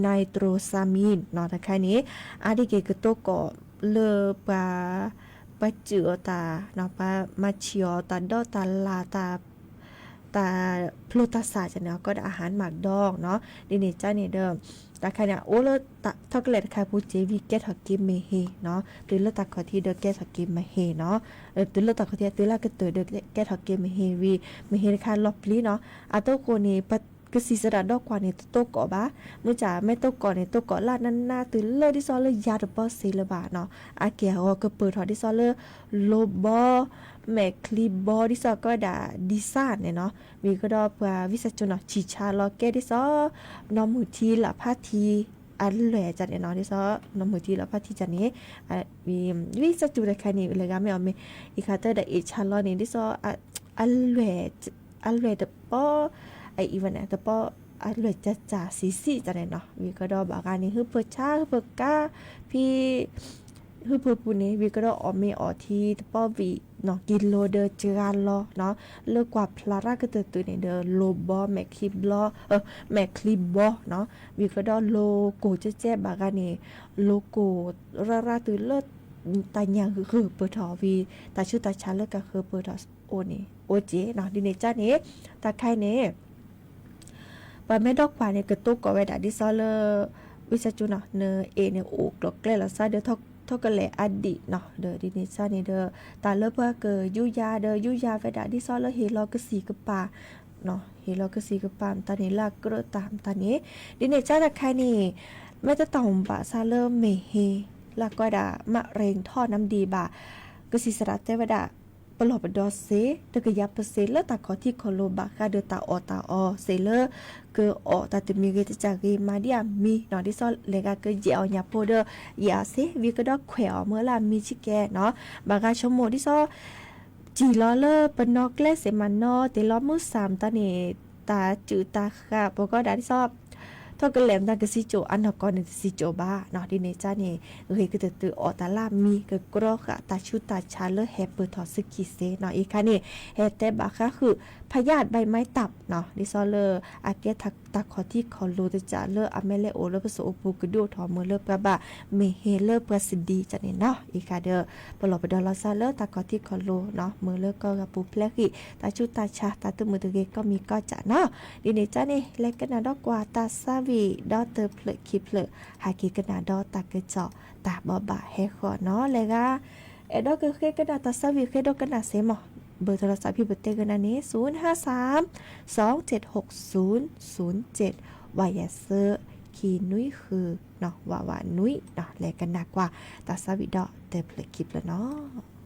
ไนโตรซามีนနီၤ တၢ်ခါန့ၣ် အါတက့ၢ်ကတိၤကိးလၢပှၤ ပှၤစုၣ်အီၤတၢ် ပှၤမၤဆံၣ်အီၤတၢ်ဒီးတၢ်လၢ်တၢ် တၢ်ဖျိတၢ်ဆးကန့ၣ် အကီးဒၣ် อาหารหมักดองနီၤ ဒ်န့ၣ်ကန့ၣ်ဒီး တၢ်ခါန့ၣ် အိၣ်လၢ ထီၣ်ကလဲာ်တခါပူၤစ့ဝံၤ ကဲထီၣ်က့ၤမ့ၢ်ဟ့နီၤ တုၤလၢတၢ်ခီၣ်ထံးဒီးကဲထီၣ်က့ၤမ့ၢ်ဟ့နီၤ တုၤလၢတၢ်ခီၣ်ထံး တုၤလၢကတၢၢ်ဒီး ကဲထီၣ်က့ၤမ့ၢ်ဟ့ဝံၤ မ့ၢ်ဟ့တခါလီၤပျံၤနီၤ အတိၢ်ဃိန့ၣ် ပကစံးစရၣ်ဒီးကွၢ်န့ၣ် တတိၤကိးဘၣ် မုၢ်ဆါ မ့ၢ်တိၤကိးန့ၣ် တိၤကိးလၢနးနး တုၤလၢဒ်သိးလၢယၤတပီၢ်စ့လၢၤဘၣ်နီၤ အက့ၢ်အဂီၤကပၢၢ်ထီၣ်ဒ်သိးလၢ လိဘီ မဲာ်ချံဘီ ဒ်သိးကီးဒၣ် ဒံစၢ်န့ၣ်နီၤ ဝံၤကဒီးပှၤဝံစၢ်ကၠိနီၤ ဆံၣ်ဆါလီၤကဲဒ်သိး နီၢ်မုၢ်ထံလၢဖါထံ အလွဲၢ်ကန့ၣ်နီၤ ဒ်သိး နီၢ်မုၢ်ထံလၢဖါထံကန့ၣ် ဝံစၢ်ကၠိတခါန့ၣ် လၢဂၤမ့ၢ်အီၤမ့ၢ် အံၤခါတၢ်ဒီးအ့ၣ်ဆါလီၤန့ၣ် ဒ်သိး အလွဲၢ် အလွဲၢ်တပီၢ် အအံၤဝဲန့ၣ် တပီၢ် အလွဲၢ်ကၢ်ကၢ်စံးစံးကန့ၣ်နီၤ ဝံၤကဒီးဘၣ်ဂၤန့ၣ် ဟုဖၢဆါ ဟုဖၢကါ ဖံ ဟုဖၢပူၤန့ၣ် ဝံၤကဒီးအီၣ်မ့ၤအီထံတပီၢ်ဝံၤ ကံလိဒီးစှၤလီၤနီၤ, လၢကွၢ်ဖျါရၣ်ကတၢၢ်သုးန့ၣ်ဒီး လိၤဘီ မဲာ်ချံဘီ, မဲာ်ချံဘီနီၤ, ဝံၤဃီဒီးလိၤကိၢ်ကဲကဲဘၣ်ဂၤန့ၣ်, လိၤကိၢ်ရၣ်ရၣ်သုးလၢ တၢ်ညၣ်ဂုၢ်ပၢၢ်ထီၣ်ဝံၤ တၢ်ဆူးတၢ်ဆါလၢကဃၢၤပၢၢ်ထီၣ်အိၣ်န့ၣ် အိၣ်က့ၤနီၤ, ဒ်န့ၣ်ကန့ၣ်, တၢ်ခါအံၤန့ၣ် ပှၤမ့ၢ်ဒိးကွၢ်န့ၣ် ကတိၤကိးဝဲဒၣ်ဒ်သိးလၢ ဝံသးစူၤနီၤ, နအဲၣ်န့ၣ်အိၣ်ကျိၤကျဲလီၤသးဒီး ထိၣ်ကလဲာ်အဒံးနီၤ, ဒီးဒ်န့ၣ်ကန့ၣ်ဒီး တၢ်လၢပှၤကယူးယၤဒီးယူးယၤဝဲဒၣ်ဒ်သိးလၢဟ့ၣ်လီၤကသံၣ်ကပၤ, ဟ့ၣ်လီၤကသံၣ်ကပၤမတၤန့ၣ် လၢအကြၢးတၢ်မတၤန့ၣ်, ဒ်န့ၣ်ကတၢ်တခါအံၤန့ၣ် မ့ၢ်တတီၢ်ဘၣ်ဆၣ်လၢမ့ၢ်ဟ့ၣ် လၢကွၢ်ဒၣ် မရ့ၣ်ထီၣ်နါဒံးဘၣ်, ကစံးစရၣ်တဲဝဲဒၣ် ပလီၢ်ပဒီစ့ တကယၤပစ့လၢတၢ်ခီၣ်ထံးခီၣ်လိၤ ဘၣ်ဃးဒီးတၢ်အီၣ်တၢ်အီစ့လၢ ကအီၣ်တၢ်တမံၤဂ့ၤတကးဂ့ၤ မၤဒ်အမံၤနီၤ, ဒ်သိးလဲၤဂၤကယဲၢ်အီၣ်ညၣ်ဖိဒီး ယဲၢ်အီၣ်စ့ ဝံၤကဒီးခွဲးအီၣ်မၢလၢအမံၤဆံးကဲနီၤ, ဘၣ်ဃးဆိကမိၣ်ဒ်သိး စံၣ်လီၤလၢပနီၢ်ကျဲစ့မးနီၤ, တ့ၢ်လီၤမုၢ်ဆၣ်မတၤန့ၣ် တၢ်စုၣ်တၢ်ဃၣ် ပှၤကီဒၣ်ဒ်သိး ထိၣ်ကလဲာ်မတၤကစံၣ်ကိၣ် အနီၢ်ကီၢ်န့ၣ်တစံၣ်ကိၣ်ဘၣ်နီၤ, ဒ်န့ၣ်ကန့ၣ် ဂ့ၤကတၢၢ်သုးအီၣ်တၢ်လၢအမံၤ ကကြီဃာ်တၢ်ဆူးတၢ်ဆါလၢဟဲပၢၢ်ထီၣ်ဆူခံစ့နီၤ, အံၤခါန့ၣ် ဟဲတဲဘၣ်ဃးဃုာ် ဖယၣ်ဘဲမါတၢ်နီၤ, ဒ်သိးလၢ အကဲတၢ်ခီၣ်ထံးခီၣ်လိၤတကးလၢအမ့ၢ်လဲၤအိၣ်လၢပစိၤအိၣ်ပူၤကဒုးအိၣ်ထီၣ်မၢလၢပှၤဘၣ်မ့ၢ်ဟ့ၣ်လၢပှၤစဒံးကန့ၣ်နီၤ, အံၤခါဒီး ပလီၢ်ပဒီလီၤသးလၢတၢ်ခီၣ်ထံးခီၣ်လိၤနီၤ, မၢလၢကီၢ်ဂၤပူၤဖျဲးဃံာ် တၢ်ဆူးတၢ်ဆါ တၢ်သူၣ်မုာ်သးဂ့ၤ ကိးမံၤကိးကးနီၤ, ဒ်န့ၣ်ကန့ၣ် လဲၤကနၣ်ဒီးကွၢ်တၢ်သးဝံၣ်ဒီးတဖျၢၣ်ခံဖျၢၣ် ဟဲက့ၤကနၣ်ဒီးတၢ်ကစီၣ်တၢ်ဘိးဘၣ်ဟဲဃီနီၤ, လဲၤဂၤ အဲၣ်ဒိးကဃ့ကနၣ်တၢ်သးဝံၣ်ဃ့ဒိကနၣ်စ့မး, ဘၢၣ်ထလီၤသးဖံးပတဲကနၣ်န့ၣ် သုနဟါသၢမ် သွင်ၸဵတ်းႁူၵ်းသုၼ်သုၼ်ၸဵတ်း, ဝးယဲၢ်သၢ ခံနွံဃု ဝးဝးနွံနီၤ, လဲၤကနၣ်ကွၢ်တၢ်သးဝံၣ်ဒီးတဖျၢၣ်ခံဖျၢၣ်နီၤ.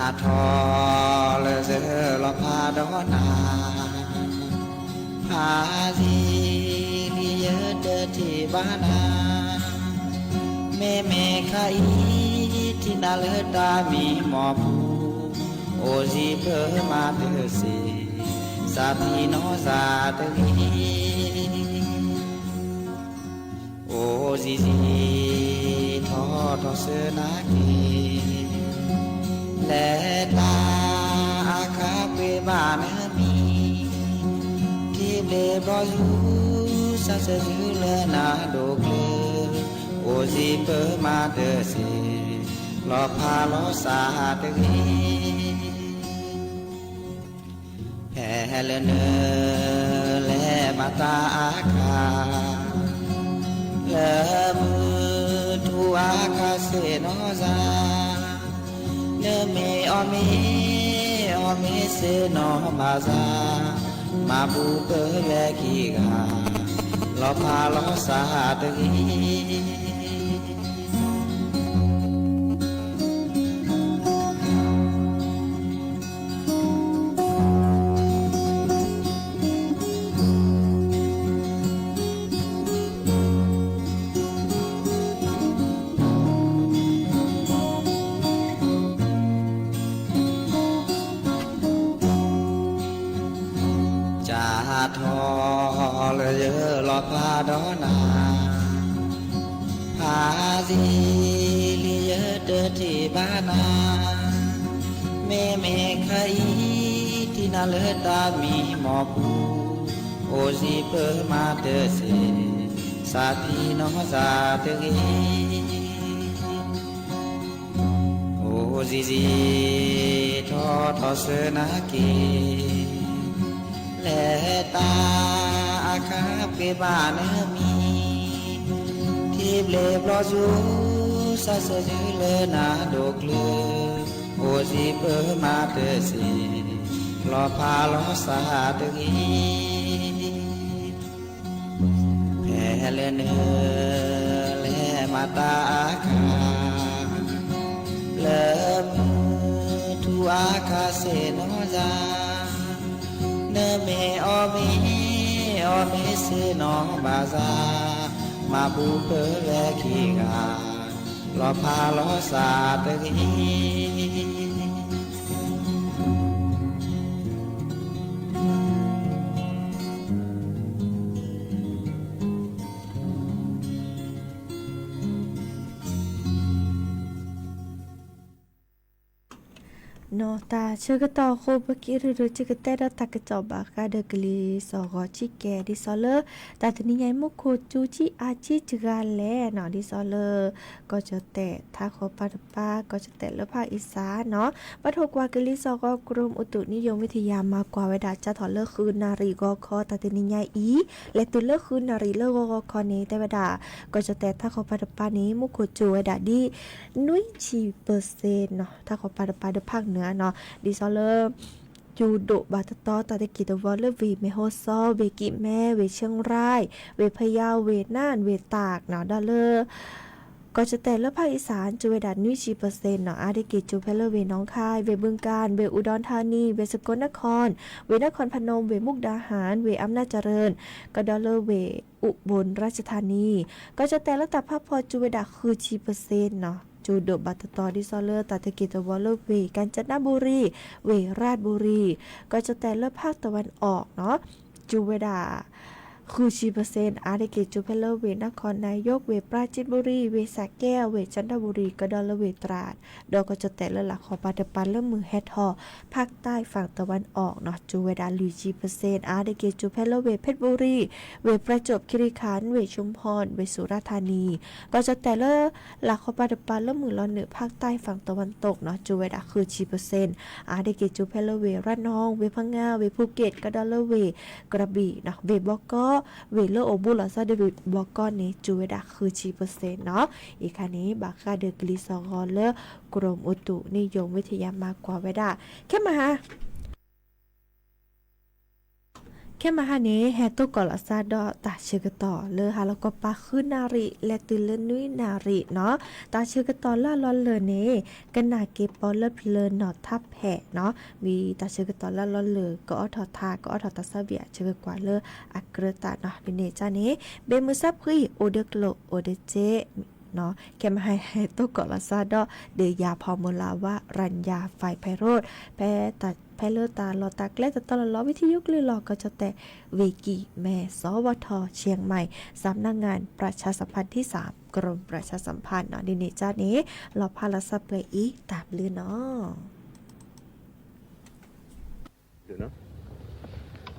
အထီၣ်လၢယလီၤဖးဒီးနၤ, ဖးယံာ်လံယတထံၣ်ဘၣ်နၤ, မ့မ့ၢ်ခါအံၤ ထံၣ်နၤလၢတၢ်မံမီၢ်ပူၤ, အိၣ်ယံၤပၢမၤတစ့ၢ်, စးထံၣ်နီၢ်စၢ်တဂ့ၤ. အိၣ်ယံၤယံၤ ထီၣ်ထီၣ်ဆၢနၤက့ၤ, လဲၤတၢ်အခါပှ့ၤဘၣ်နမံၤ, ထံဘျ့ဘျီယုၢ် စၢ်ဆၢယုၢ်လၢနၤဒိၣ်ကျၢၤ, အိၣ်ယံၤပၢမၤတစ့ၢ်, လီၤဖးလီၤစၢ်တဂ့ၤ. ဖဲလၢနုၤ လဲၤမၤတၢ်အခါ, လၢမုၢ်ထူအခါဆ့ၣ်နီၤယၤ, နမ့ၢ်အီၣ်မ့ၤ အီၣ်မ့ၤဆ့ၣ်နီၤဘၣ်ယၤ, မၤပူၤပၢၤဝဲခံဂၤ, လီၤဖးလီၤစၢ်တဂ့ၤ. စးထီၣ်လၢယလီၤဖးဒီးနၤ, ဖးယံာ်လံယတထံၣ်ဘၣ်နၤ, မ့မ့ၢ်ခါအံၤ ထံၣ်နၤလၢတၢ်မံမီၢ်ပူၤ, အိၣ်ယံၤပၢမၤတစ့ၢ်, စးထံၣ်နီၢ်စၢ်တဂ့ၤ. အိၣ်ယံၤယံၤ ထီၣ်ထီၣ်ဆၢနၤက့ၤ, လဲၤတၢ်အခါပှ့ၤဘၣ်နမံၤ, ထံဘျ့ဘျီယုၢ် စၢ်ဆၢယုၢ်လၢနၤဒိၣ်ကျၢၤ, အိၣ်ယံၤပၢမၤတစ့ၢ်, လီၤဖးလီၤစၢ်တဂ့ၤ. ဖဲလၢနုၤ လဲၤမၤတၢ်အခါ, လၢမုၢ်ထူအခါဆ့ၣ်နီၤယၤ, နမ့ၢ်အီၣ်မ့ၤ အီၣ်မ့ၤဆ့ၣ်နီၤဘၣ်ယၤ, မၤပူၤပၢၤဝဲခံဂၤ, လီၤဖးလီၤစၢ်တဂ့ၤ. နီၢ်တၢ်ဆၢကတီၢ်အဃိ ပက့ၤရူၤရူၤ ကကတဲဒီးတၢ်ကစီၣ်ဘၣ်ဃးဒီးကလံၤစီၤဂီၤဆံကဲ ဒ်သိးလၢ တၢ်တနံၤညါအံၤ မူခိၣ်ကၠူကၠံအါကၠံတဂၤလဲၣ်နီၤ, ဒ်သိးလၢ ကီၢ်ကၠီၣ်တဲၣ် ထါဃီၤပၢ်တပၢ် ကီၢ်ကၠီၣ်တဲၣ်လၢဖၣ်အံၣ်စၢ်နီၤ, ဘၣ်ထိၣ်ကွၢ်ကလံၤစီၤဂီၤ ကရူၢ်မုၢ်တူးနံၣ်ယိၤဝံထယၢၣ် မၤကွၢ်ဝဲဒၣ် ကၢ်ထီၣ်လၢဃုနၣ်ရံၣ်ဂီၤခီ တၢ်တနံၤညါအံၤ, လဲၤတုၤလၢဃုနၣ်ရံၣ်လၢဂီၤဂီၤခီန့ၣ် တဲဝဲဒၣ် ကီၢ်ကၠီၣ်တဲၣ် ထါဃီၤပၢ်တပၢ်န့ၣ် မူခိၣ်ကၠူဝဲဒၣ်ဒ် နွံဆံပၢၣ်စ့ၣ်နီၤ, ထါဃီၤပၢ်တပၢ်ဒီးဖၣ်နၢၤနီၤ, ဒ်သိးလၢ ကၠူဒိၣ်ဘၣ်တတီတၢ်တက့ၢ်တဝီလၢဝ့ၢ်မ့ၢ်ဟီၣ်စီ, ဝ့ၢ်ကံၣ်မဲ, ဝ့ၢ်ဆ့ၣ်ရၢၣ်, ဝ့ၢ်ဖယါ, ဝ့ၢ်နၢၣ်, ဝ့ၢ်တၢၣ်နီၤ, ဒီးလၢ ကီၢ်ကၠီၣ်တဲၣ်လၢဖၣ်အံၣ်စၢ် ကၠူဝဲဒၣ်နွံဆံပၢၣ်စ့ၣ်နီၤ, အါတက့ၢ်ကၠူဖဲလၢဝ့ၢ်နီၣ်ခါ, ဝ့ၢ်ဘုၣ်ကၣ်, ဝ့ၢ်အူဒီၣ်ထါနံ, ဝ့ၢ်စကိးနခီၣ်, ဝ့ၢ်နခီၣ်ဖနူမ်, ဝ့ၢ်မူၣ်ကဒါဟၣ်, ဝ့ၢ်အမျၢ်စရၢၣ်, ကဒီးလၢဝ့ၢ်အူဘိၣ်ရၣ်ဆထါနံ, ကီၢ်ကၠီၣ်တဲၣ်လၢတၢ်ဖးဖီ ကၠူဝဲဒၣ်ဃုဆံပၢၣ်စ့ၣ်နီၤ, ကၠူဒိၣ်ဘၣ်တတီ ဒ်သိးလၢတၢ်တက့ၢ်တဝီလၢဝ့ၢ် ကၣ်စနဘူရံ, ဝ့ၢ်ရၣ်ဘူရံ, ကီၢ်ကၠီၣ်တဲၣ်လၢဖၣ်တဝၣ်အီၣ်နီၤ, ကၠူဝဲဒၣ် ဃုဆံပၢၣ်စ့ၣ် အါတက့ၢ်ကၠူဖဲလၢဝ့ၢ်နခီၣ်နၤယိၣ်, ဝ့ၢ်ပရၢ်စံဘူရံ, ဝ့ၢ်စးကဲ, ဝ့ၢ်ကၠၣ်ဒဘူရံ, ကဒီးလၢဝ့ၢ်တြၢ်, ဒီးကီၢ်ကၠီၣ်တဲၣ်လၢလၤဃီၤပၢ်တပၢ်လၢမုၢ်ဟဲထီၣ် ဖၣ်တၢ်ဖၣ်တဝၣ်အီၣ်နီၤ, ကၠူဝဲဒၣ်လွံၢ်ဆံပၢၣ်စ့ၣ် အါတက့ၢ်ကၠူဖဲလၢဝ့ၢ်ဖ့ၣ်ဘူရံ, ဝ့ၢ်ပရၢ်ကၠိၣ်, ခံရံၣ်ခၣ်, ဝ့ၢ်ဆူၣ်ဖီၣ်, ဝ့ၢ်စူၣ်ရၣ်ထါနံ, ကီၢ်ကၠီၣ်တဲၣ်လၢ လၤဃီၤပၢ်တပၢ်လၢမုၢ်လီၤနုာ် ဖၣ်တၢ်ဖၣ်တဝၣ်အီၣ်နီၤ, ကၠူဝဲဒၣ်ဃုဆံပၢၣ်စ့ၣ်, အါတက့ၢ်ကၠူဖဲလၢဝ့ၢ်ရၣ်နီၣ်, ဝ့ၢ်ဖငါ, ဝ့ၢ်ဖူက့ၣ်, ကဒီးလၢဝ့ၢ်ကရဘံၣ်နီၤ, ဝ့ၢ်ဘီကီ, ဝ့ၢ်လၢအိၣ်ဘူးလီၤဆီဒီးဝ့ၢ်ဘီကီန့ၣ် ကၠူဝဲဒၣ်ဃုဆံပၢၣ်စ့ၣ်နီၤ, အံၤခါန့ၣ် ဘၣ်ဃးဒီးကလံၤစီၤဂီၤလၢ ကရူၢ်မုၢ်တူးနံၣ်ယိၤဝံထယၢၣ် မၤကွၢ်ဝဲဒၣ် ခဲမဟါ ခဲမဟါန့ၣ် ဟဲတိၢ်ကီးလီၤစၢ်ဒီးတၢ်ဆၢကတီၢ်လၢဟါလီၤကီၢ်ပၤဃုနၣ်ရံၣ် လဲၤတုၤလၢနွံနၣ်ရံၣ်နီၤ, တၢ်ဆၢကတီၢ်လၢအလီၢ်လၢာ်န့ၣ် ကနၣ်က့ၤပီလၢပျၢၤနီၢ်ထးဖဲးနီၤ, မ့ၢ်တၢ်ဆၢကတီၢ်လၢအလီၢ်လၢာ် ကအိးထီၣ်ထါ ကအိးထီၣ်တၢ်ဆၢဘံၣ်အဆၢကကွၢ်လၢအကြၢးတၢ်နီၤ, ဒ်န့ၣ်ကန့ၣ် ဘ့ၣ်မုၢ်ဆၣ်ဖှံ အိၣ်ဒီးကျိၣ်အိၣ်ဒီးစ့ ခဲမဟါဟဲတိၢ်ကီးလီၤစၢ်ဒီး ဒီးယၤဖီမုၢ်လၢ်ဝါ ရၣ်ညါ ဖဲးရူး ဖဲ ဖဲလၢတၢ်လီၢ်တၢ်ကျဲတတီလီၤလီၤ ဝံထယုကလုၢ်လီၤကီၢ်ကၠီၣ်တဲၣ် ဝ့ၢ်ကံၢ်မဲၢ်စီၤဝီထီၣ် เชียงใหม่ สำนักงานประชาสัมพันธ์ที่สาม กรมประชาสัมพันธ์နီၤ, ဒ်န့ၣ်ကန့ၣ် လီၤဖးလီၤစၢ်ပှဲၤအံၤတၢ်ဘျုးနီၤ.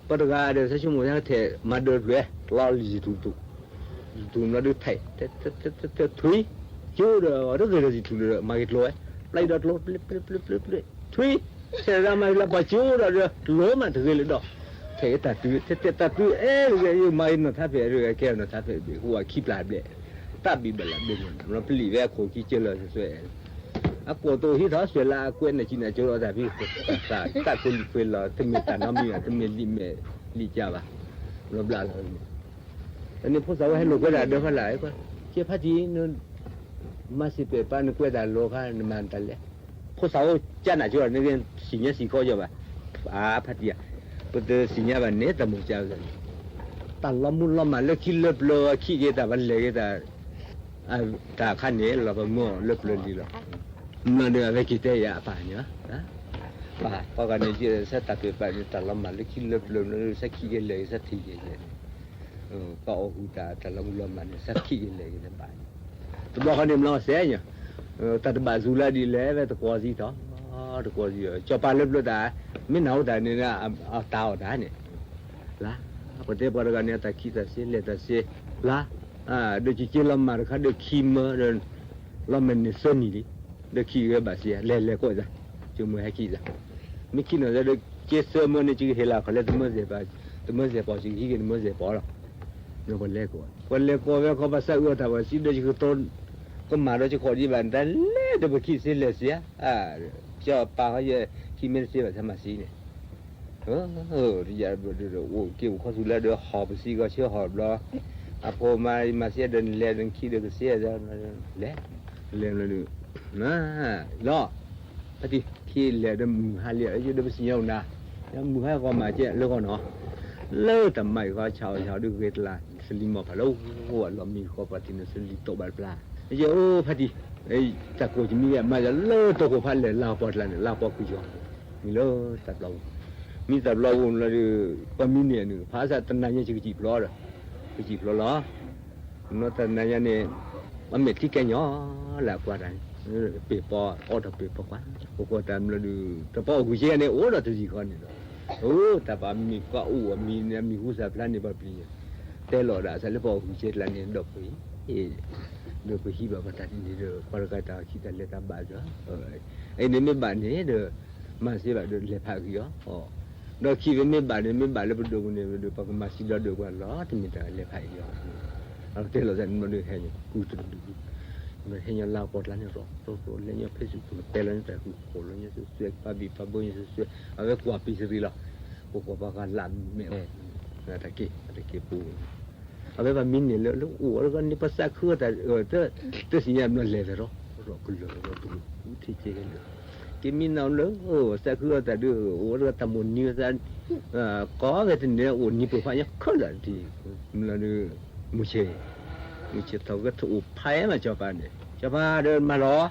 ပှၤတဂၤဒီး ဆၢဆိကမိၣ်ထဲထဲ မၤဒၢးတဖျၢၣ် လီၤလံ YouTube တူၢ် YouTube နီၤဒုးထဲး ထဲး ထဲး ထဲး ထွံၣ် ကၠိဒီး တဂ့ၤဒီး YouTube ဒီး မၤက့ၤကျိၤဝဲ ပျဲဒီးကျိၤ ပျဲ ပျဲ ပျဲ ပျဲ ပျဲ ထွံၣ် ထဲးဒီးမၤလၢပှၤကၠိဒီး ကျိၤမးတဂ့ၤလၢဒီး ထဲးတၢ်တုၤ ထဲးတၢ်တုၤ အဲၣ်ဂ့ၤ မၤနီၢ်ထါဖဲး ကဲနီၢ်ထါဖဲးဘ့ၣ် ဟိဝၤခံပျၢ်ဘျဲၣ် တၢ်ဘံၣ်ဘၣ်လၢဘ့ၣ်န့ၣ် ပလံာ်ဝဲအခိၣ်ခံကၢလၢာ်စွဲ အကိးတိၤဟံးထီၣ် စွဲးလၢအကွဲးနကံနကၠိဒီးတၢ်ဖံး တၢ်ကိးလံာ်ခွဲးလီၤ တမ့ၢ်တၢ်နီတမံၤဘၣ် တမ့ၢ်လံာ်မဲာ်လံာ်ကၢဘၣ် ဘျီဘျီလီၤ တနံၤဖိသၣ်ဝဲဟဲလိာ်ကွဲဒၣ်ဒၢဖးလၢ် ကဲဖါတံၢ် မၤစံးပာ်ပာ်နကွဲးတၢ်လီၤခါ နမၤတၢ်လဲၣ် ဖိသၣ်အိၣ်ကၢနၢ်ကၠိဒီး နကစံၣ်ညါစံၣ်ခီကၠီဘၣ် အါဖါတံၢ်ဧါ ပတစံၣ်ညါဘၣ်န့ၣ် တၢ်မိၢ်ကၢဝဲ တၢ်လီၤမုၢ်လီၤမၢ်လၢခံလၢပျၢၤ ခံက့ၤတၢ်ပလဲၤက့ၤတၢ် တၢ်ခါန့ၣ် လီၤပမၢအီၤလၢပျၢၤလံလီၤ. မ့ၢ်ဒီးအဝဲက့ၤတဲယၤအပၢ်န့ၣ် ပၢ်ဃီဂၤန့ၣ် ဆၢတၢ်ပ့ၤပာ်န့ၣ် တၢ်လီၤမၢ်လၢခံလၢပျၢၤ ဆၢခံက့ၤလဲၤက့ၤ ဆၢထံၣ်က့ၤယဲန့ၣ် ပှၤအီၣ်ဟူးတၢ်တၢ်လီၤမုၢ်လီၤမၢ်န့ၣ် ဆၢခံက့ၤလဲၤက့ၤတဘၣ်န့ၣ် တဘျီဃီန့ၣ် မျီစဲးညါ တၢ်တဘၣ်စူၤလၢဒ်လဲၣ် ဝဲတကွီၤစံးထီၣ် တကွီၤစံး ကၠီၤပၤလၢပျၢၤတၢ် မ့ၢ်နၢ်ဟူတၢ်န့ၣ် အတၢ်အီၣ်တၢ်န့ၣ် လါ ပတဲပှၤတဂၤန့ၣ် အတၢ်ခံးတၢ်စ့ လဲၤတၢ်စ့ လါ ဒီးကက့ၤလီၤမၢ်တခါဒီးခံမၢဒီး လီၤမၢ်န့ၣ်သၢနံၣ်လံ ဒီးခံးဝဲဘၣ်စ့ လဲၤလဲၤကိးသး ကမုၢ်ဟဲခံးသး မ့ၢ်ခံးနီၢ်သးဒီးက့ၤသၢမၢန့ၣ် ကဟ့ၣ်လီၤခီၣ်လၢ တမၢစဲးပီၤ ကဟံးက့ၤတမၢစဲးပီၤလီၤ ပှၤလဲၤကိး ပှၤလဲၤကိးဝဲခီ ပှၤစးအၢတၢ်ဝဲစံးဒီး ယကတိၤ ကမၣ်ဒီးကခီၣ်ဒံးဘၣ် တၢ်လဲၤဒီးပခံးစ့လဲၤစ့ ကၠီၤပၤဃီ ယခံးမ့ၢ်တစ့ဘၣ် ဆၢမၤစံးန့ၣ် အိၣ်က့ၤအိၣ်ခီၣ်ဆူၣ်လၢဒီးဟီၣ်ပစံးကီၢ်ဆၢဟီၣ်ဘျီ အဖိမါမၤစ့ဒီးနလဲၤဒီးနခံးဒီးကစ့ လဲၤ လဲၤလီၤ လီၤ ဖါတံၢ် ခံးလဲၤဒီးမုၢ်ဟါလံ ဒီးပစံၣ်ညီၣ်အိၣ်နၤ မုၢ်ဟါဂီၤမးကဲလၢဂီၢ်နီၤ လၢတၢ်မၤအံၤဃီ ဆၣ်အီၣ်ဆၣ်အီဒုးဂ့ၤတလး သလံၤမီၢ်ဖးလၢအိၣ်အလီၢ်မံၤဃီ ပှၤထံၣ်န့ၣ် သလံၤတီၢ်ဘၣ်တပျၢ် ယဲအိၣ်ဖါတံၢ် တၢ်ကိးကမံၤဝဲ မၤယၤလၢတၢ်ကိးဖးလဲၢ် လါကပီၤတလးန့ၣ် လါကပီၤကွံာ်ကီၤ မံၤလၢတၢ်ဘျီပူၤ မံၤတၢ်ဘျီပူၤလီၤဒီး ပှၤမံၤန့ၣ်န့ၣ် ဖးစၢ်တနၤညါ ယကစံၣ်ဖျိဒီး ကစံၣ်ဖျိလီၤ နီၢ်တၢ်နၤညါန့ၣ် အမဲာ်ထံကဲညီလၢအကွၢ်တၢ်န့ၣ် ပ့ၤပီ အီၣ်တၢ်ပ့ၤပီကွၢ် ပကွၢ်တၢ်ဘျီဒီး တၢ်ပှၤအီၣ်ကူၣ်စ့န့ၣ် အိၣ်ဒီးတယံာ်ဃီန့ၣ်ဒီး အိၣ်တၢ်ပှၤမံၤကွၢ်အိၣ်အမံၤန့ၣ် အမံၤဟူသၣ်ဖျါန့ၣ် ပှၤပျံၤ တဲလီၤဒၣ်စၢ်လၢပှၤအီၣ်ကူၣ်စ့ကျါန့ၣ် ဒီးပှၤ ဒီးပဟံးဘၣ်ပှၤတၢ်တန့ၣ်ဒီး ပှၤတဂၤတၢ်ခံးတၢ်လဲၤတၢ်ဘၣ်ဒီး အံၤန့ၣ်မ့ၢ်ဘၣ်န့ၣ်ဒီး မၤစ့ဘၣ်ဒီးလဲၤဖးအဂံၢ်အီၤ ဒီးခံးဝဲမ့ၢ်ဘၣ်န့ၣ် မ့ၢ်ဘၣ်လၢပဒိၣ်ပူၤန့ၣ်ဒီး ပကမၤစံးဘျီဒီးပှၤလီၤ တမ့ၢ်တၢ်လဲၤဖးအဂံၢ်အီၤ အတဲလီၤသးန့ၣ်ဒီးဟဲညီ ကုတဒု ဟဲညီလါကပီၤကျါန့ၣ် ရီၣ်ရီၣ်ရီၣ် လဲၤညီဖဲဆူၣ် ပတဲလီၤန့ၣ်တၢ်ဃုာ် ဃိးလီၤညီစွဲစွဲ ပာ်ဘံၣ်ပာ်ဘၢညီစွဲစွဲ အဝဲကွၢ်ပံၤစရံလီၤ ပကွၢ်ပှၤဂၤလၢမဲာ် တၢ်က့ၤ တၢ်က့ၤပူၤ အဝဲပှၤမံၤန့ၣ်လၢ လၢအိၣ်အီၤတဂၤန့ၣ် ပသးခုအီၤတၢ် တသ့ၣ်ညါဘျီလဲၤဝဲရီၣ် ရီၣ်ကလၢာ်ရီၣ်တရူး ထံကဲလၢာ် ကမံၤနီၤလၢ သးခုအီၤတၢ်ဒုး အိၣ်တဂၤတၢ်မိၣ်နံၤသး ကိးဂၤတန့ၣ် အိၣ်နံၤပိာ်ခွါညါခဲလၢာ်တထံၣ် မ့ၢ်လီၤဒုး မုၢ်ဆ့ၣ် မုၢ်ဆ့ၣ်ထီၣ်ကဲထီၣ်အိၣ်ဖးအါမး ကၠီၤပၤန့ၣ် ကၠီၤပၤဒီးမၤလီၤ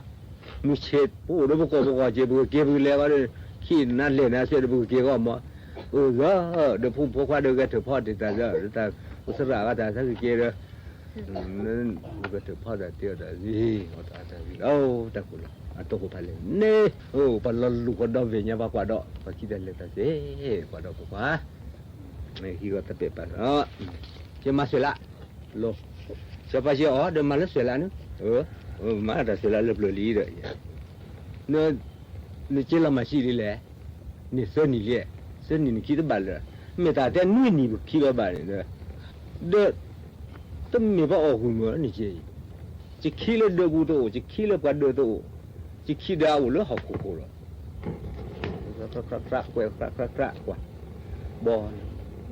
မုၢ်ဆ့ၣ် ပအိၣ်ဒီးပကိာ်ပကိာ်စ့ၢ် ပကက့ၤပကလဲၤဃီဒီး ခံးနၤလဲၤနၤစ့ၢ်ဒီး ပကက့ၤဃီမး အိၣ်သၢ ဒီးဖိမုၣ်ဖိခွါဒီးဂဲၤထၢၣ်ဖီတ့ၢ်တၢ်သၢ ဒီးတၢ်အိၣ်သရၣ်အဂၤတၢ်သၢကက့ၤဒီး ဂဲၤထၢၣ်ဖီတၢ်တ့အီၤတၢ်ဂ့ၤ အီၣ်တၢ်အီတၢ်ဂ့ၤလီၤ တၢ်ကိၢ်လီၤ အတီခိၣ်ဖးလဲၢ်န့ၣ် အိၣ်ပှၤလီၤလူၤဃီဒီဘ့ၣ်ညါ ပှၤကွၢ်ဒီး ပှၤခံးတၢ်လဲၤတၢ်စ့ၢ် ကွၢ်ဒီးပှၤကွၢ် ဟံးဂီၤတၢ်ပဲာ်ပာ်လီၤ ကမၤစၢၤလၢ လီၤ စီၤပၤစ့ၢ်အီၤ ဒီးမၤလၢစၢၤလၢန့ၣ် မၤတၢ်စၢၤလၢလၢပျၢၤလံဒီး နက့လီၤမၢ်ဆံးဒ်လဲၣ် န့ၣ်သၢနံၣ်လံ သၢနံၣ်နခံးတဘၣ်လၢၤ မ့ၢ်တၢ်တဲနွံနံၣ်ပခံးဘၣ်ဘၣ်န့ၣ်ဒီး ဒီး တမ့ၢ်ပှၤအီၣ်ဂူာ်မၢ်န့ၣ်က့ ယခံးလၢဒၢးပူၤတအိၣ် ယခံးလၢပှၤဒၢးတအိၣ် ယခံးဒီးအအိၣ်လၢဟီၣ်ခိၣ်ခိၣ်လီၤ ကြၢးကြၢးကွၢ် ဘီန့ၣ်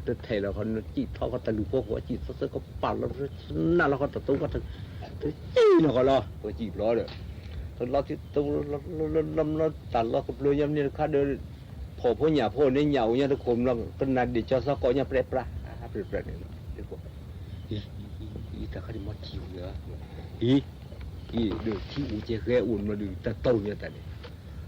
တထဲးလီၤဃီ နစံၣ်ထီၣ်ဃီတလူၤဖိဃီ စံၣ်သၢသၢကပာ်လီၤ နၢ်လီၤဃီတသိကီၢ် တစံၣ်နီၤဃီလီၤ ပစံၣ်ဘျီဒီး တလီၤထံတ တၢ်လီၢ်ကပျၢၤညါမ့ၢ်န့ၢ်တခါဒီး ဖှီၣ်ဖိညၣ်ဖိန့ၣ် ညၣ်အိၣ်ညါတခိၣ်မလီၤ ကနၣ်ဒ့ၣ်ကၠီသီကိးညါ ပြဲပြး ပြဲပြးန့ၣ် အံၤ တၢ်ခါဒံးမ့ၢ်ထံၣ်ဝံၤလီၤ အံၤ အံၤ ဒီးထံအိၣ်ကဲဃဲအိၣ်မလီၤဒုး တၢ်တီၢ်ညါတၢ်န့ၣ်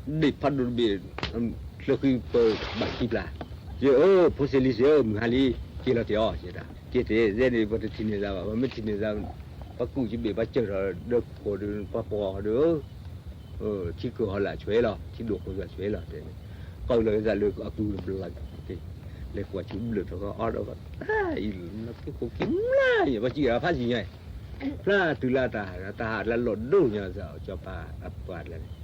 ဒ့ၣ်ဖးဒိၣ်တဘ့ၣ် ချၢဃံပၢၤဘၣ်ခံပျၢ် ယဲၢ်ဧၢ ဖိစ့လံစ့ဧၢ မုၢ်ဟါလံ က့ၤလီၤတ့ၢ်အီၤ က့ၤတ့ၢ် ယဲန့ၣ် ပှၤတထံၣ်န့ၢ်သးဘၣ် ပှၤမ့ၢ်ထံၣ်န့ၢ်သး ပှၤကူၣ်ကဘ့ၣ် ပှၤစၢၢ်ထီၣ်ဒီးခိၣ်ဒီး ပှၤပှီၢ်ဒီး ထံကၢၢ်ဟီလၢအဆွဲလီၤ ထံဒိၣ်ခိၣ်လၢအဆွဲလီၤ တဲန့ၣ် ကီၢ်လၢကသးလၢအကူတဘျီ လဲၤကွၢ်ဆူဘျၢၣ်ထီၣ်အီဒီး အံၤလီၤ က့ၤခိၣ်က့ၤမလါ ပှၤစံၣ်အဖးစံၣ်ညါ ဖျါတုၤလၢတၢ်ဟး တၢ်ဟးလၢလီၤဒိၣ်ညါ စီၤပၤအပှၤလၢန့ၣ်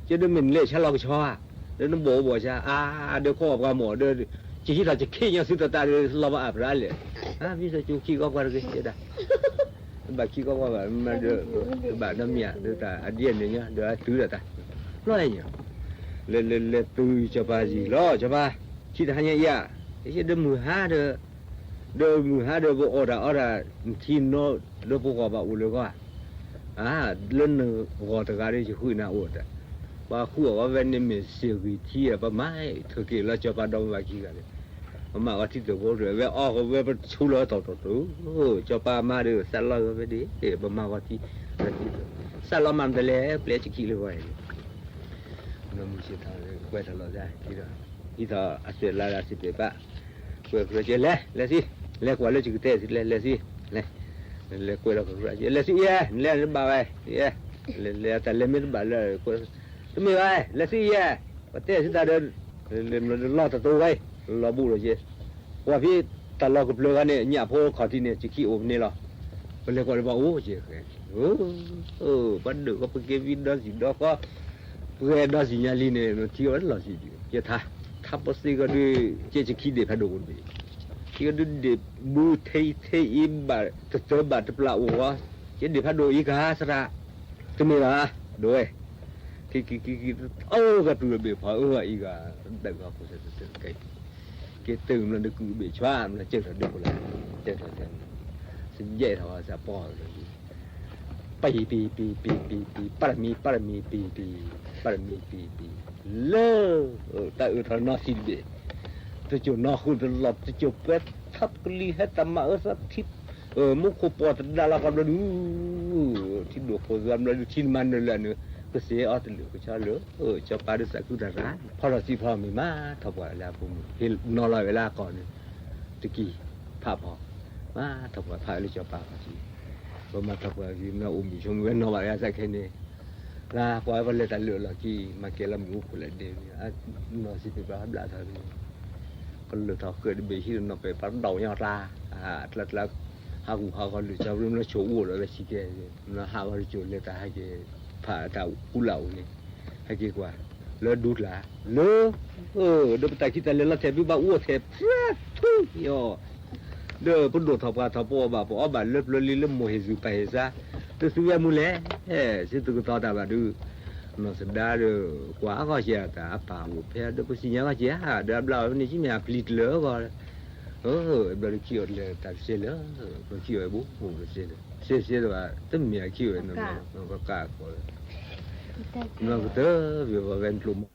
ကဒီးမ့ၢ်နလဲၤဆါလီၤကဆီဧါ ဒီးနဘီၣ်ဘီၣ်ဆါ အါ ဒီးခီပှၤမီၢ်ဒီး ယဟံးထီၣ်ယခ့ညီသုတၢ်တၢ်ဒီး လီၤဘၣ်အါဖရါလဲၣ်, မ့ၢ်စီၤကၠိခံကီၢ်ပှၤတဂ့ၤ တဲဒၣ်, ဘၣ်ခံကီၢ်ပှၤဘၣ် မၤဒီး တဘၣ်နီတမံၤဧါ ဒီးတၢ်အဒ်အန့ၣ်ညီဒီးအတုၤဒီးတၢ်, လီၤအဲၣ်ညီ, လဲၤလဲၤလဲၤတုၤစီၤပၤယံၤလီၤ စီၤပၤ, ခံတဟါညါအံၤဧါ, ယဲဒီးမုၢ်ဟါဒီး ဒီးမုၢ်ဟါဒီးပအီၣ်တၢ်အီတၢ် နထံနီ ဒီးပဂီၢ်ဘၣ်အိၣ်လၢဂီၢ်, အါ, လၢနဂီၢ်တဂၤဒီးယဃုနၤအိၣ်တၢ်, ပှၤဃုအီၣ်ဝဲန့ၣ်မ့ၢ်စ့ၢ်ဂံၢ်ထံဧါ ပမၤထၢက့ၤလီၤစီၤပၤဒီမါဝၤခံဂၤန့ၣ်, ပမၤဂီၤထံတဘိဒီး ဝဲအီၣ်ဝဲပဆူလီၤတီၢ်တီၢ်တီၢ်, စီၤပၤမါဒီး သးလီၤဝဲဒၣ်, ပမၤဂီၤထံ, သးလီၤမၤမတလဲၣ် ပျဲစခံလၢဂီၢ်န့ၣ် နီၢ်မုၢ်ဆ့ၣ်ထီၣ် ကွဲးထီၣ်လီၤသးခံဒီး, ဟံးထီၣ်အသွဲၣ်လါဒီးစံးပ့းဘၣ်, ကွဲးကြၢးကဲ လဲၤ လဲၤစံ, လဲၤကွၢ်လၢယကတဲသု လဲၤ လဲၤစံ, လဲၤ, လဲၤကွဲးဒီးကြၢးကဲ လဲၤစံယဲ, နလဲၤနတဘၣ်ဝဲ, ယဲ, လဲၤလဲၤတၢ်လဲၤမ့ၢ်တဘၣ်လၢ, တမ့ၢ်ဘၣ်, လဲၤစံယဲ, ပတဲသုတၢ်ဒီး, လီၢ်တတိၤဝဲ, လီၤဘူၣ်လီၤယဲ, ကွၢ်ဖဲတၢ်လီၢ်ကပျၢၤဂၤန့ၣ် ညၣ်ဖိခီၣ်ထံးန့ၣ် ယခံအိၣ်ပန့ၢ်လီၤ, ပလဲၤကွၢ်လၢပှၤအိၣ်ယဲ, ပှၤဒုးဃီပကဲဝံဒီစံၣ်ဒီဃီ ပှဲၤဒီစံၣ်ညါလံန့ၣ် ထံအီၣ်ဝဲလီၤစံၣ်ဒံး ယထါ, ထါပသ့ကီးဒုး ကဲယခံဒ့ၣ်ဖးဒိၣ်အိၣ်တဘ့ၣ်, ထံကီးဒုးဒ့ၣ်ဘုထဲအံၤထဲအံၤဘၣ် တတၢဘၣ်တပျၢ်အိၣ်ဂီၢ်, ကဲဒ့ၣ်ဖးဒိၣ်အံၤကဟါသရၣ်, တမ့ၢ်ဘၣ်, ဒိးဝဲ, ခံခံခံခံ အၢဂၤတူၢ်လၢဘ့ၣ်ဖီအၢဂၤအံၤဂၤ, ဒၣ်ဂၤဖိစဲးတကဲ ကဲတၢ်မ့ၢ်ဒီးကုၢ်ဘ့ၣ်ဆွါ မ့ၢ်စဲးထီၣ်ဒုးဖိလၢ, စဲးထီၣ်စဲး, စယဲၢ်ထီၣ်စးပီၢ်လီၤလံ, ပံၤပံၤပံၤပံၤပံၤပံၤ ပၢ်တမံၤပၢ်တမံၤပံၤပံၤ ပၢ်တမံၤပံၤပံၤ, လၢ, တၢ်အၢၣ်ထီၣ်နီၢ်ဆံးတဘ့ၣ်, တစိၢ်နီၢ်ဃုာ်တလီၢ် တစိၢ်ပှဲၤထီၣ်ပကလံၤဟဲတၢ်မၤအၢသးထံ, မူခိၣ်ပှီၢ်တဒါလီၤကီးဘျီဒုး ထံဒိၣ်ခိၣ်သၢဘျီဒုး ထံနမၤနၢၤလၢအနုၤ, ကစ့အီၤတလၢာ်ကဆီလၢာ်, စီၤပၤဒုးသးခုတၢ်ရၢ်, ဖီထီၣ်စံးဖီမ့ၢ်မး ထီၣ်ပှၤလၢအဖိမုၣ်, ဟ့ၣ်နီၤလီၤဝဲလၢအကီၢ်န့ၣ်, တကံၢ်, ဖးဖီ, မၤထီၣ်ပှၤဖးဝဲလၢစီၤပၤခီၣ်ထံး, ပမၤထီၣ်ပှၤက့ၤမ့ၢ်အိၣ်မုာ်ဆိမ့ၢ်ဝဲနီၤဘၣ်ဝဲအသးခဲန့ၣ်, လၢပှၤဝဲပလဲၤတၢ်လၢာ်လီၢ်ခံ မၤကဲလၢမုၢ်အိၣ်ခိၣ်လၢဒဲးန့ၣ်, နီၢ်စံးပ့းဘၣ်ဘျးထီၣ်န့ၣ် ကလၢာ်ထီၣ်ဃၢၤတဘ့ၣ်ဟံးဒီးနီၢ်ပဲာ်ပှၤဒိၣ်ညါကျါ, ကျါကျါ, ဟးဂူာ်ဟးဂီၤလုာ်စၢ်ရ့မ့ၢ်ဆိၣ်အူအိၣ်ဒီးဝဲဆံးကဲ, ဟးဂီၤတစိၢ်လဲၤတၢ်ဟဲက့ၤ, ဖးတၢ်အူလၢ်အိၣ်န့ၣ်, ဟဲက့ၤကွၢ်, လၢဒူကျါ, လၢ, ဒီးပတၢ်ခံတၢ်လဲၤလီၤထဲးဘုဘၣ်အူအီၣ်ထဲးပြၢထူအီၤ ဒီးပဒိၣ်ထီၣ်ပှၢ်ထီၣ်ပအီၣ်ဘၣ်ပအီၣ်ဘၣ်လၢပျၢၤလံလၢမိၢ်ဟ့ၣ်သူၣ်ပၢ်ဟ့ၣ်သး, သုသုဝဲမူလဲၣ်, သုတကတီၤတၢ်ဘၣ်ဒုး, နီၢ်သဒါဒီး, ကွၢ်အဂီၢ်ကဲတၢ်အပၢ်အိၣ်ဖဲဒီးပသ့ၣ်ညါဂီၢ်ကဲဧါ, ဒီးအဘျါအီၤဖဲန့ၣ် ကမ့ၢ်အပျံၤတလၢအဂီၢ်, အဘျီဒုးခံအီၤတလဲၤတၢ်တစဲးလၢ, ပခံအီၤအဘိအိၣ်တစဲး, စဲးစဲးတဘၣ် တမ့ၢ်အခံအီၤ, ကကးအဃီ, နီၢ်ကတၢၢ်ဝဲပှၤဝဲကျိၣ်မီ ส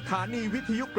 ถานีวิทยุกระจายเสียง